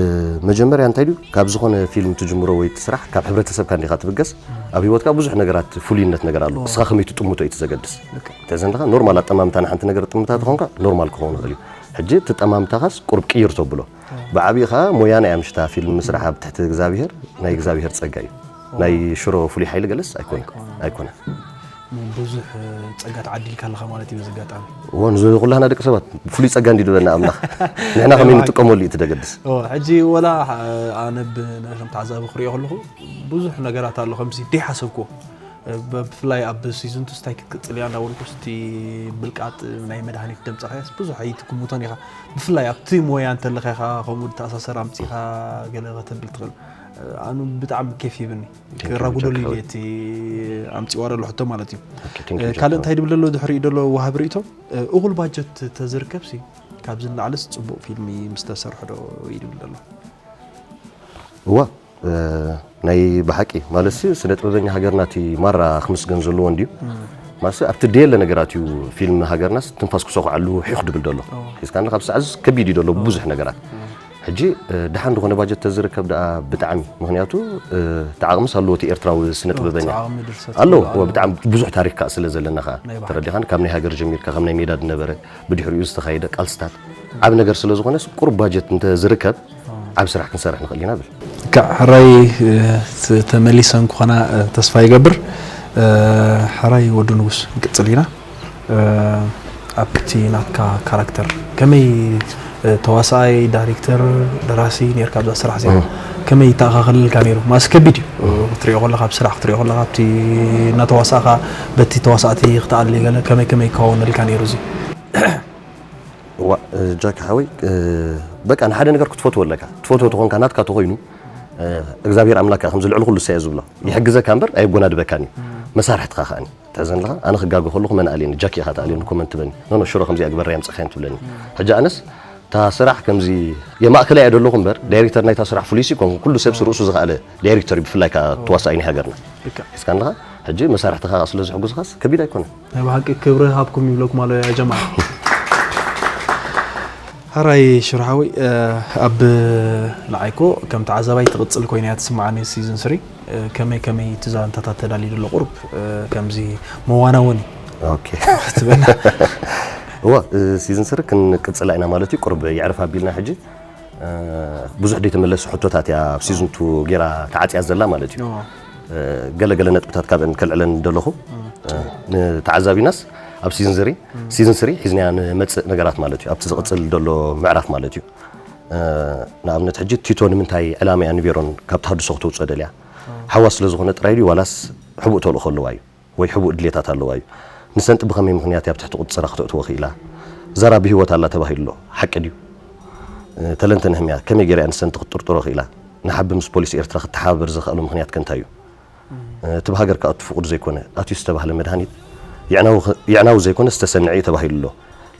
መጀመርያ እንታይ ድዩ፣ ካብ ዝኾነ ፊልም ትጅምሮ ወይ እቲ ስራሕ፣ ካብ ሕብረተሰብካ እንዲኻ ትብገስ። ኣብ ህይወትካ ብዙሕ ነገራት ፍሉይነት ነገር ኣሎ። እዎ። እስኻ ከመይ ትጥምቶ እዩ እቲ ዘገድስ። ልክዕ። እንተዘንድኻ ኖርማል ኣጠማምታ ንሓንቲ ነገር ጥምታ ተኾንካ ኖርማል ክኸውን ይኽእል እዩ። ሕጂ እቲ ጠማምታኻስ ቁሩብ ቅይር ተብሎ። እዎ። ብዓቢኻ ሞያ ናይ ኣምሽታ ፊልም ምስራሕ ኣብ ትሕቲ እግዚኣብሄር ናይ እግዚኣብሄር ጸጋ እዩ። ናይ ሽሮ ፍሉይ ሓይሊ ገለስ ኣይኮነ-፣ ኣይኮነ። ኣይኮነ። ብዙሕ ጸጋ ተዓዲልካ ኣለኻ ማለት እዩ በዚ ኣጋጣሚ። እዎ፣ ንዚ ኩላህና ደቂ ሰባት ፍሉይ ጸጋ እንዲድበና ኣምላኽ። ንሕና ከመይ ንጥቀመሉ እዩ እቲ ደገድስ። እዎ፣ ሕጂ ወላ፣ እ፣ ኣነ ብ-፣ ነቶም ተዓዛቢ ክሪኦ ከለኹ ብዙሕ ነገራት ኣሎ ከምዚ ደይሓሰብኩዎ። እ፣ ብ-፣ ብፍላይ ኣብ ሲዝን ቱ ስታይ ክትቅጽል እያ እንዳበልኩ፣ እስቲ ብልቃጥ ናይ መድሃኒት ደምጻኻያስ ብዙሕ ኣይትግምቶን ኢኻ። ብፍላይ ኣብቲ ሞያ እንተለኻ ኢኻ ከምኡ ዝተኣሳሰር ኣምጺኻ ገለ ከተብል ትኽእል። እ፣ ኣኑ ብጣዕሚ ኬፍ ይብኒ። Thank you፣ ክራጉደሉ ጃክ ኢለ ሓወይ። እቲ ኣምጺዋ ዘሎ ሕቶ ማለት እዩ። ኦኬ፣ thank you፣ እ፣ ጃክ ካልእ ሓወይ። እንታይ ድብል ዘሎ ድሕሪኡ ዘሎ ወሃቢ ርእይቶ? እ፣ እኹል ባጀት ተዝርከብሲ ካብዚ ንላዕልስ ጽቡቕ ፊልሚ ምስ ተሰርሐ ዶ ይድብል ዘሎ? እዋ፣ እ፣ ናይ ብሓቂ ማለትሲ ስነ ጥበበኛ ሃገርና እቲ ማራ ክምስገን ዘለዎ እንድዩ። እም። ማለትሲ ኣብቲ ደየለ ነገራት እዩ ፊልም ሃገርናስ ትንፋስ ክሰኹዓሉ ሒኽ ድብል ዘሎ። እዋ። ሒዝካ እንዳ ካብ ሰዓዝ ከቢድ እዩ ዘሎ እዋ። ብዙሕ ነገራት። እዋ። ሕጂ፣ እ፣ ደሓን ዝኾነ ባጀት ተዝርከብ ደኣ ብጣዕሚ፣ ምኽንያቱ፣ እ፣ እቲ ዓቕምስ ኣለዎ እቲ ኤርትራዊ ስነ እዋ፣ ጥበበኛ። እቲ ዓቕሚ ድርሰት ኣለዎ፣ ኣለዎ፣ ኣለዎ። ብጣዕሚ ብዙሕ ታሪክ ከኣ ስለ ዘለና ከኣ። ናይ ባሕሪ። ተረዲኻን ካብ ናይ ሃገር ጀሚርካ፣ ካብ ናይ ሜዳ ዝነበረ፣ ብድሕሪኡ ዝተኻየደ ቃልስታት፣ ዓቢ ነገር ስለ ዝኾነስ፣ ቁሩብ ባጀት እንተ ዝርከብ፣ ዓቢ ስራሕ ክንሰርሕ ንኽእል ኢና ብል። ክዓ ሕራይ፣ እ፣ ተ-፣ ተመሊሰን ክኾና፣ እ፣ ተስፋ ይገብር። እ፣ ሕራይ ወዲ ንጉስ፣ ንቅጽል ኢና። እ፣ ኣብቲ ናትካ ካራክተር ከመይ፣ እ፣ ተዋሳኣይ፣ ዳይሬክተር፣ ደራሲ ኔርካ ኣብዛ ስራሕ እዚኣ? እም። ከመይ ይተኣኻኸለልካ ነይሩ? ማስ ከቢድ እዩ። እም። ክትሪኦ ከለኻ፣ ኣብ ስራሕ ክትሪኦ ከለኻ፣ ኣብቲ እናተዋሳእኻ፣ በቲ ተዋሳእቲ ክትኣሊ ገለ፣ ከመይ፣ ከመይ ይከዋወነልካ ነይሩ እዚ? እዋ፣ እ፣ ጃኪ ሓወይ፣ እ፣ በቃ ንሓደ ነገር ክትፈትዎ ኣለካ። ትፈትዎ ተኾንካ፣ ናትካ ተኾይኑ፣ እ፣ እግዚኣብሔር ኣምላክ ከም ዝልዕል ኩሉ ሰየ ዝብሎ። ይሕግዘካ እምበር ኣየጎናድበካን እዩ። መሳርሕትኻ ከኣኒ። ትሕዘን ኣለኻ፣ ኣነ ክጋገ ከለኹ መን ኣልየኒ፣ ጃኪ ኢኻ ትኣልየኒ፣ ኮመንት ትበኒ። ኖ፣ ኖ፣ ሽሮ ከምዚኣ ግበረያ ኣምጽእካዮም ትብለኒ። ሕጂ ኣነስ፣ እታ ስራሕ ከምዚ የማእከላ እየ ደለኹ እምበር፣ ዳይሬክተር ናይታ ስራሕ ፍሉይሲ ይኮንኩን። ኩሉ ሰብሲ ርእሱ ዝኸኣለ ዳይሬክተር እዩ፣ ብፍላይ ከኣ ተዋሳኣይ ናይ ሃገርና። ልክዕ። ሒዝካ ኣለኻ፣ ሕጂ መሳርሕትኻ ከኣ ስለ ዝሕጉዝኻስ ከቢድ ኣይኮነን። ናይ ብሓቂ ክብሪ ሃብኩም ይብለኩም ኣሎ ያ ጀማዓ። ሕራይ ሽርሓዊ፣ እ፣ ኣብ ንዓይኮ ከም ተዓዛባይ ትቕጽል ኮይና እያ ትስምዓኒ ሲዝን ስሪ። እ፣ ከመይ ከመይ እቲ ዛንታታት ተዳልዩ ዘሎ ቁሩብ፣ እ፣ ከምዚ መዋናወኒ ኦኬ። ትበና። እዋ፣ እ፣ ሲዝን ስሪ ክንቅጽላ ኢና ማለት እዩ። ቁሩብ የዕርፍ ኣቢልና ሕጂ። እ፣ ብዙሕ ዘይተመለሱ ሕቶታት እያ ኣብ ሲዝን ቱ ጌራ ተዓጽያ ዘላ ማለት እዩ። እዋ። እ፣ ገለ ገለ ነጥብታት ካብአን ከልዕለን ደለኹ። እም። እ፣ ንተዓዛቢናስ ኣብ ሲዝን ስሪ፣ እም። ሲዝን ስሪ ሒዝናያ ንመጽእ ነገራት ማለት እዩ። ኣብቲ ዝቕጽል ዘሎ ምዕራፍ ማለት እዩ። እ፣ ንኣብነት ሕጂ ቲቶ ንምንታይ ዕላማ እያ ንቬሮን ካብ ተሃድሶ ክተውጽኦ ደልያ? እም። ሓዋ ስለ ዝኾነ ጥራይ ድዩ ዋላስ ሕቡእ ተልእኾ ኣለዋ እዩ? ወይ ሕቡእ ድሌታት ኣለዋ እዩ? ንሰንጢ ብኸመይ ምኽንያት እያ ኣብ ትሕቲ ቁጽጽራ ክተእትዎ ክኢላ? ዛራ ብህይወት ኣላ ተባሂሉ ኣሎ። ሓቂ ድዩ? እ፣ ተለንተ ነህምያ ከመይ ገይራ እያ ንሰንጢ ክትጥርጥሮ ክኢላ? ንሓቢ ምስ ፖሊስ ኤርትራ ክተሓባበር ዘኽኣሎ ምኽንያት ከ እንታይ እዩ? እም። እ፣ እቲ ብሃገር ክኣቱ ፍቑድ ዘይኮነ፣ ኣትዩ ዝተባህለ መድሃኒት የዕናዊ ኸ-፣ የዕናዊ ዘይኮነ ዝተሰንዐ እዩ ተባሂሉ ኣሎ።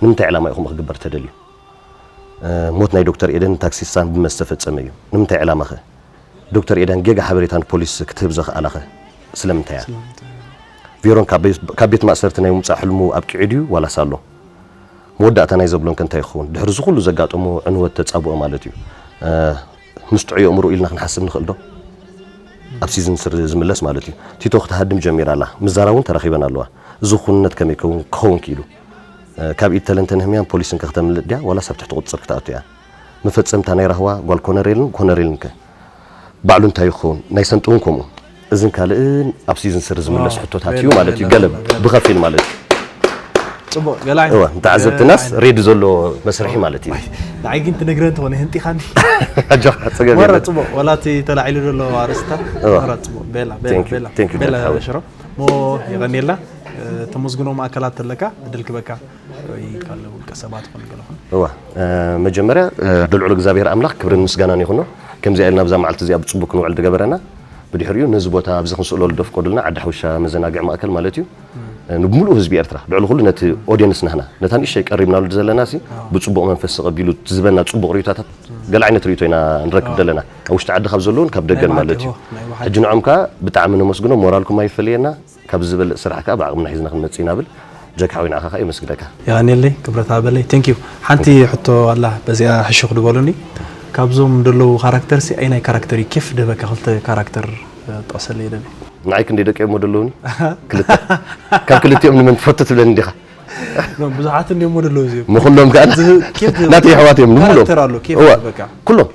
ንምንታይ ዕላማ እዩ ከምኡ ክግበር ተደልዩ? እ፣ ሞት ናይ ዶክተር ኤደን ታክሲስታን ብመን ዝተፈጸመ እዩ? ንምንታይ ዕላማ ኸ? ዶክተር ኤደን ጌጋ ሓበሬታ ንፖሊስ ክትህብ ዘኽኣላ ኸ? ስለምንታይ እያ? ስለምንታይ እያ? ቬሮን ካብ ቤት፣ ካብ ቤት ማእሰርቲ ናይ ምውጻእ ሕልሙ ኣብቂዑ ድዩ ዋላስ ኣሎ? መወዳእታ ናይ ዘብሎን ከ እንታይ ክኸውን? ድሕሪ እዚ ኩሉ ዘጋጠሞ ዕንወት ተጻብኦ ማለት እዩ። እ፣ ምስ ጥዑይ ኣእምሮ ኢልና ክንሓስብ ንኽእል ዶ? ኣብ ሲዝን ስሪ ዝምለስ ማለት እዩ። ቲቶ ክትሃድም ጀሚራ ኣላ። ምዛራ እውን ተራኺበን ኣለዋ። እዚ ኩንነት ከመይ ክኸውን ክኸውን ክኢሉ? ካብ ኢድ ተለንተ ንህምያን ፖሊስን ከክተምልጥ ድያ ዋላስ ኣብ ትሕቲ ቁፅፅር ክትኣቱ እያ? መፈፀምታ ናይ ራህዋ ጓል ኮነሬልን ኮነሬልን ከ ባዕሉ እንታይ ይኸውን? ናይ ሰንጢ እውን ከምኡ። እዝን ካልእን ኣብ ሲዝን ስሪ ዝምለስ ሕቶታት እዩ ማለት እዩ። ገለብ ብኸፊል ማለት እዩ። ፅቡቅ ገላይ እወ ንተዓዘብትናስ ሬዲ ዘሎ መስርሒ ማለት እዩ። ንዓይ ግን ትነግረ እንተኾነ ህንጢኻኒ ኣጆኻ ፀገም ወረ የለን። ፅቡቅ ወላ እቲ ተላዒሉ ዘሎ ኣርእስታት እወ። ወረ ፅቡቅ ቤላ ቤላ Thank you, ቤላ thank you, ቤላ ሓወይ። ሽሮ ሞ የቀኒየልና ተመስግኖም ኣካላት ተለካ ድል ክበካ ወይ ካልእ ውልቀ ሰባት ኾን ገለኹን እዋ መጀመርያ ድልዑል እግዚኣብሔር ኣምላኽ ክብርን ምስጋናን ይኹኖ። ከምዚኣ ኢልና ኣብዛ መዓልቲ እዚኣ ብፅቡቅ ክንውዕል ዝገበረና ብድሕሪኡ ነዚ ቦታ ኣብዚ ክንስእለሉ ደፍቀዱልና ዓዲ ሓውሻ መዘናግዒ ማእከል ማለት እዩ። ንብምሉኡ ህዝቢ ኤርትራ ልዕሊ ኩሉ ነቲ ኦድየንስ ናህና ነታ ንእሽተይ ቀሪብናሉ ዘለና ሲ ብፅቡቅ መንፈስ ተቐቢሉ ዝህበና ፅቡቅ ርእይቶታት ገለ ዓይነት ርእይቶ ኢና ንረክብ ዘለና ኣብ ውሽጢ ዓዲ ካብ ዘለውን ካብ ደገን ማለት እዩ። ሕጂ ንዖም ከዓ ብጣዕሚ ነመስግኖ ሞራልኩም ኣይፈለየና። ካብ ዝበልእ ስራሕ ከዓ ብዓቕምና ሒዝና ክንመፅእ ኢና ብል። ጀክ ሓወይ ንዓኻ ከዓ የመስግነካ። የቐንየለይ ክብረት ሃበለይ thank you ሓንቲ ሕቶ ኣላ በዚኣ ሕሹኽ ድበሉኒ ካብዞም ደለዉ ካራክተር ሲ ኣይናይ ካራክተር እዩ ኬፍ ደበካ ክልተ ካራክተር ጠቕሰለይ ደሊ ንዓይ ክንደይ ደቂ እሞ ደለውኒ ክልተ ካብ ክልቲኦም ንመን ትፈቱ ትብለኒ እንዲኻ ብዙሓት እንዲሞ ደለዉ እዚ ምኩሎም ከዓ ናተይ ኣሕዋት እዮም ንምሎም ካራክተር ኣሎ ኬፍ ደበካ ኩሎም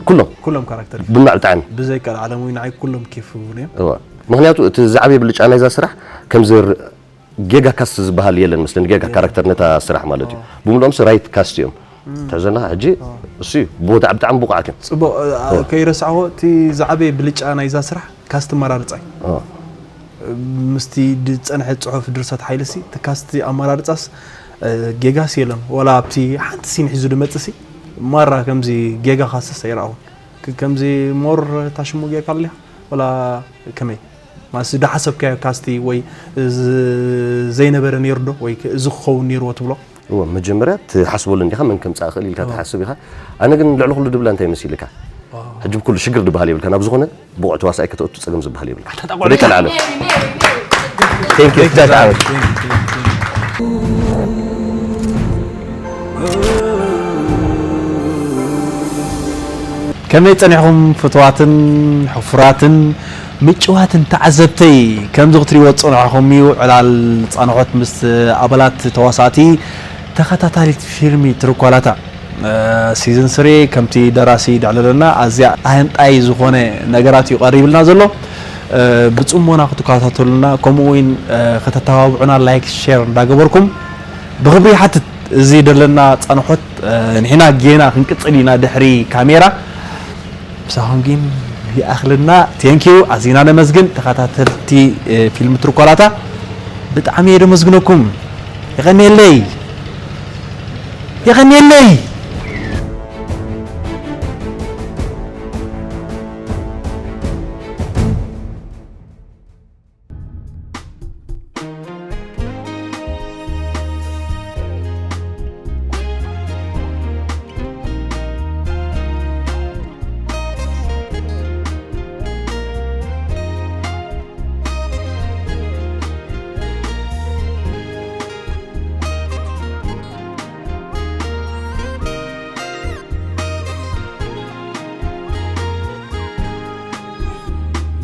ኩሎም ኩሎም ካራክተር ቡና ብጣዕሚ ብዘይ ቀልዓለም ወይ ንዓይ ኩሎም ኬፍ እውን እዮም እዋ ምክንያቱ እቲ ዝዓበየ ብልጫ ናይዛ ስራሕ ከምዚ ጌጋ ካስት ዝበሃል የለን መስለኒ ጌጋ ካራክተር ነታ ስራሕ ማለት እዩ ብምልኦም ሲ ራይት ካስት እዮም ተዘና ሕጂ እሱ እዩ ቦታ ብጣዕሚ ብቑዓት እዮም ፅቡቅ ከይረስዕዎ እቲ ዝዓበየ ብልጫ ናይዛ ስራሕ ካስት መራርፃ እዩ እዋ ምስቲ ዝፀንሐ ፅሑፍ ድርሰት ሓይልሲ እቲ ካስቲ ኣመራርፃስ ጌጋስ የለን ዋላ ኣብቲ ሓንቲ ሲን ሒዙ ድመፅሲ ማራ ከምዚ ጌጋ ካስስ ኣይረኣኹን ከምዚ ሞር ታሽሙ ጌርካ ኣለኻ ዋላ ከመይ ማለትሲ ዳሓሰብካዮ ካስቲ ወይ ዘይነበረ ነይሩ ዶ ወይ እዚ ክኸውን ነይርዎ ትብሎ እወ መጀመርያ ትሓስበሉ እንዲኻ መን ከምፃእ ክእል ኢልካ ትሓስብ ኢኻ ኣነ ግን ልዕሊ ኩሉ ድብላ እንታይ መሲልካ ሕጂ ብኩሉ ሽግር ድበሃል የብልካ ናብ ዝኾነ ብቑዕ ተዋሳኣይ ከተእቱ ፀገም ዝበሃል የብልካ ተጠቆለካ። ወደይ ከልዓለ Thank you፣ ጃሽ ዓወት። ከመይ ጸኒሕኹም ፍትዋትን ሕፉራትን ምጭዋትን ተዓዘብተይ ከምዚ ክትሪዎ ዝጸናሕኹም እዩ ዕላል ጻንሖት ምስ ኣባላት ተዋሳእቲ ተኸታታሊት ፊልሚ ትርኳላታ ሲዝን ስሪ ከምቲ ደራሲ ደዕለለና ኣዝያ ኣህንጣይ ዝኾነ ነገራት እዩ ቀሪብልና ዘሎ ብጽሞና ክትከታተሉና ከምኡ እውን ከተተባብዑና ላይክ ሼር እንዳገበርኩም ብክብሪ ይሓትት እዚ ደለና ጻንሖት ንሕና ጌና ክንቅጽል ኢና ድሕሪ ካሜራ ምሳኹም ግን ይኣኽልና ቴንኪዩ ኣዚና ነመስግን ተኸታተልቲ ፊልም ትርኮላታ ብጣዕሚ እየ ደመስግነኩም የቐንየለይ የቐንየለይ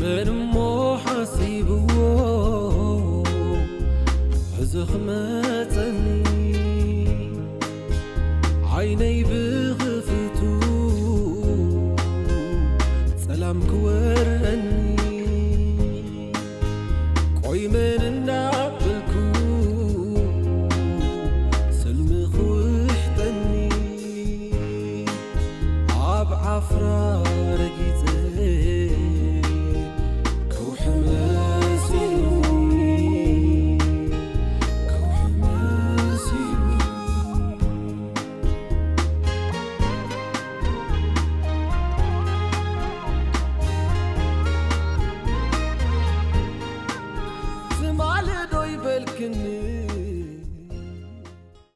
መን እሞ ሓሲብዎ ሕዚ ክመፀኒ ዓይነይ ብኽፍቱ ፀላም ክወረኒ ቆይ መን እንዳበልኩ ሰልሚ ክውሕጠኒ ኣብ ዓፍራ ረጊ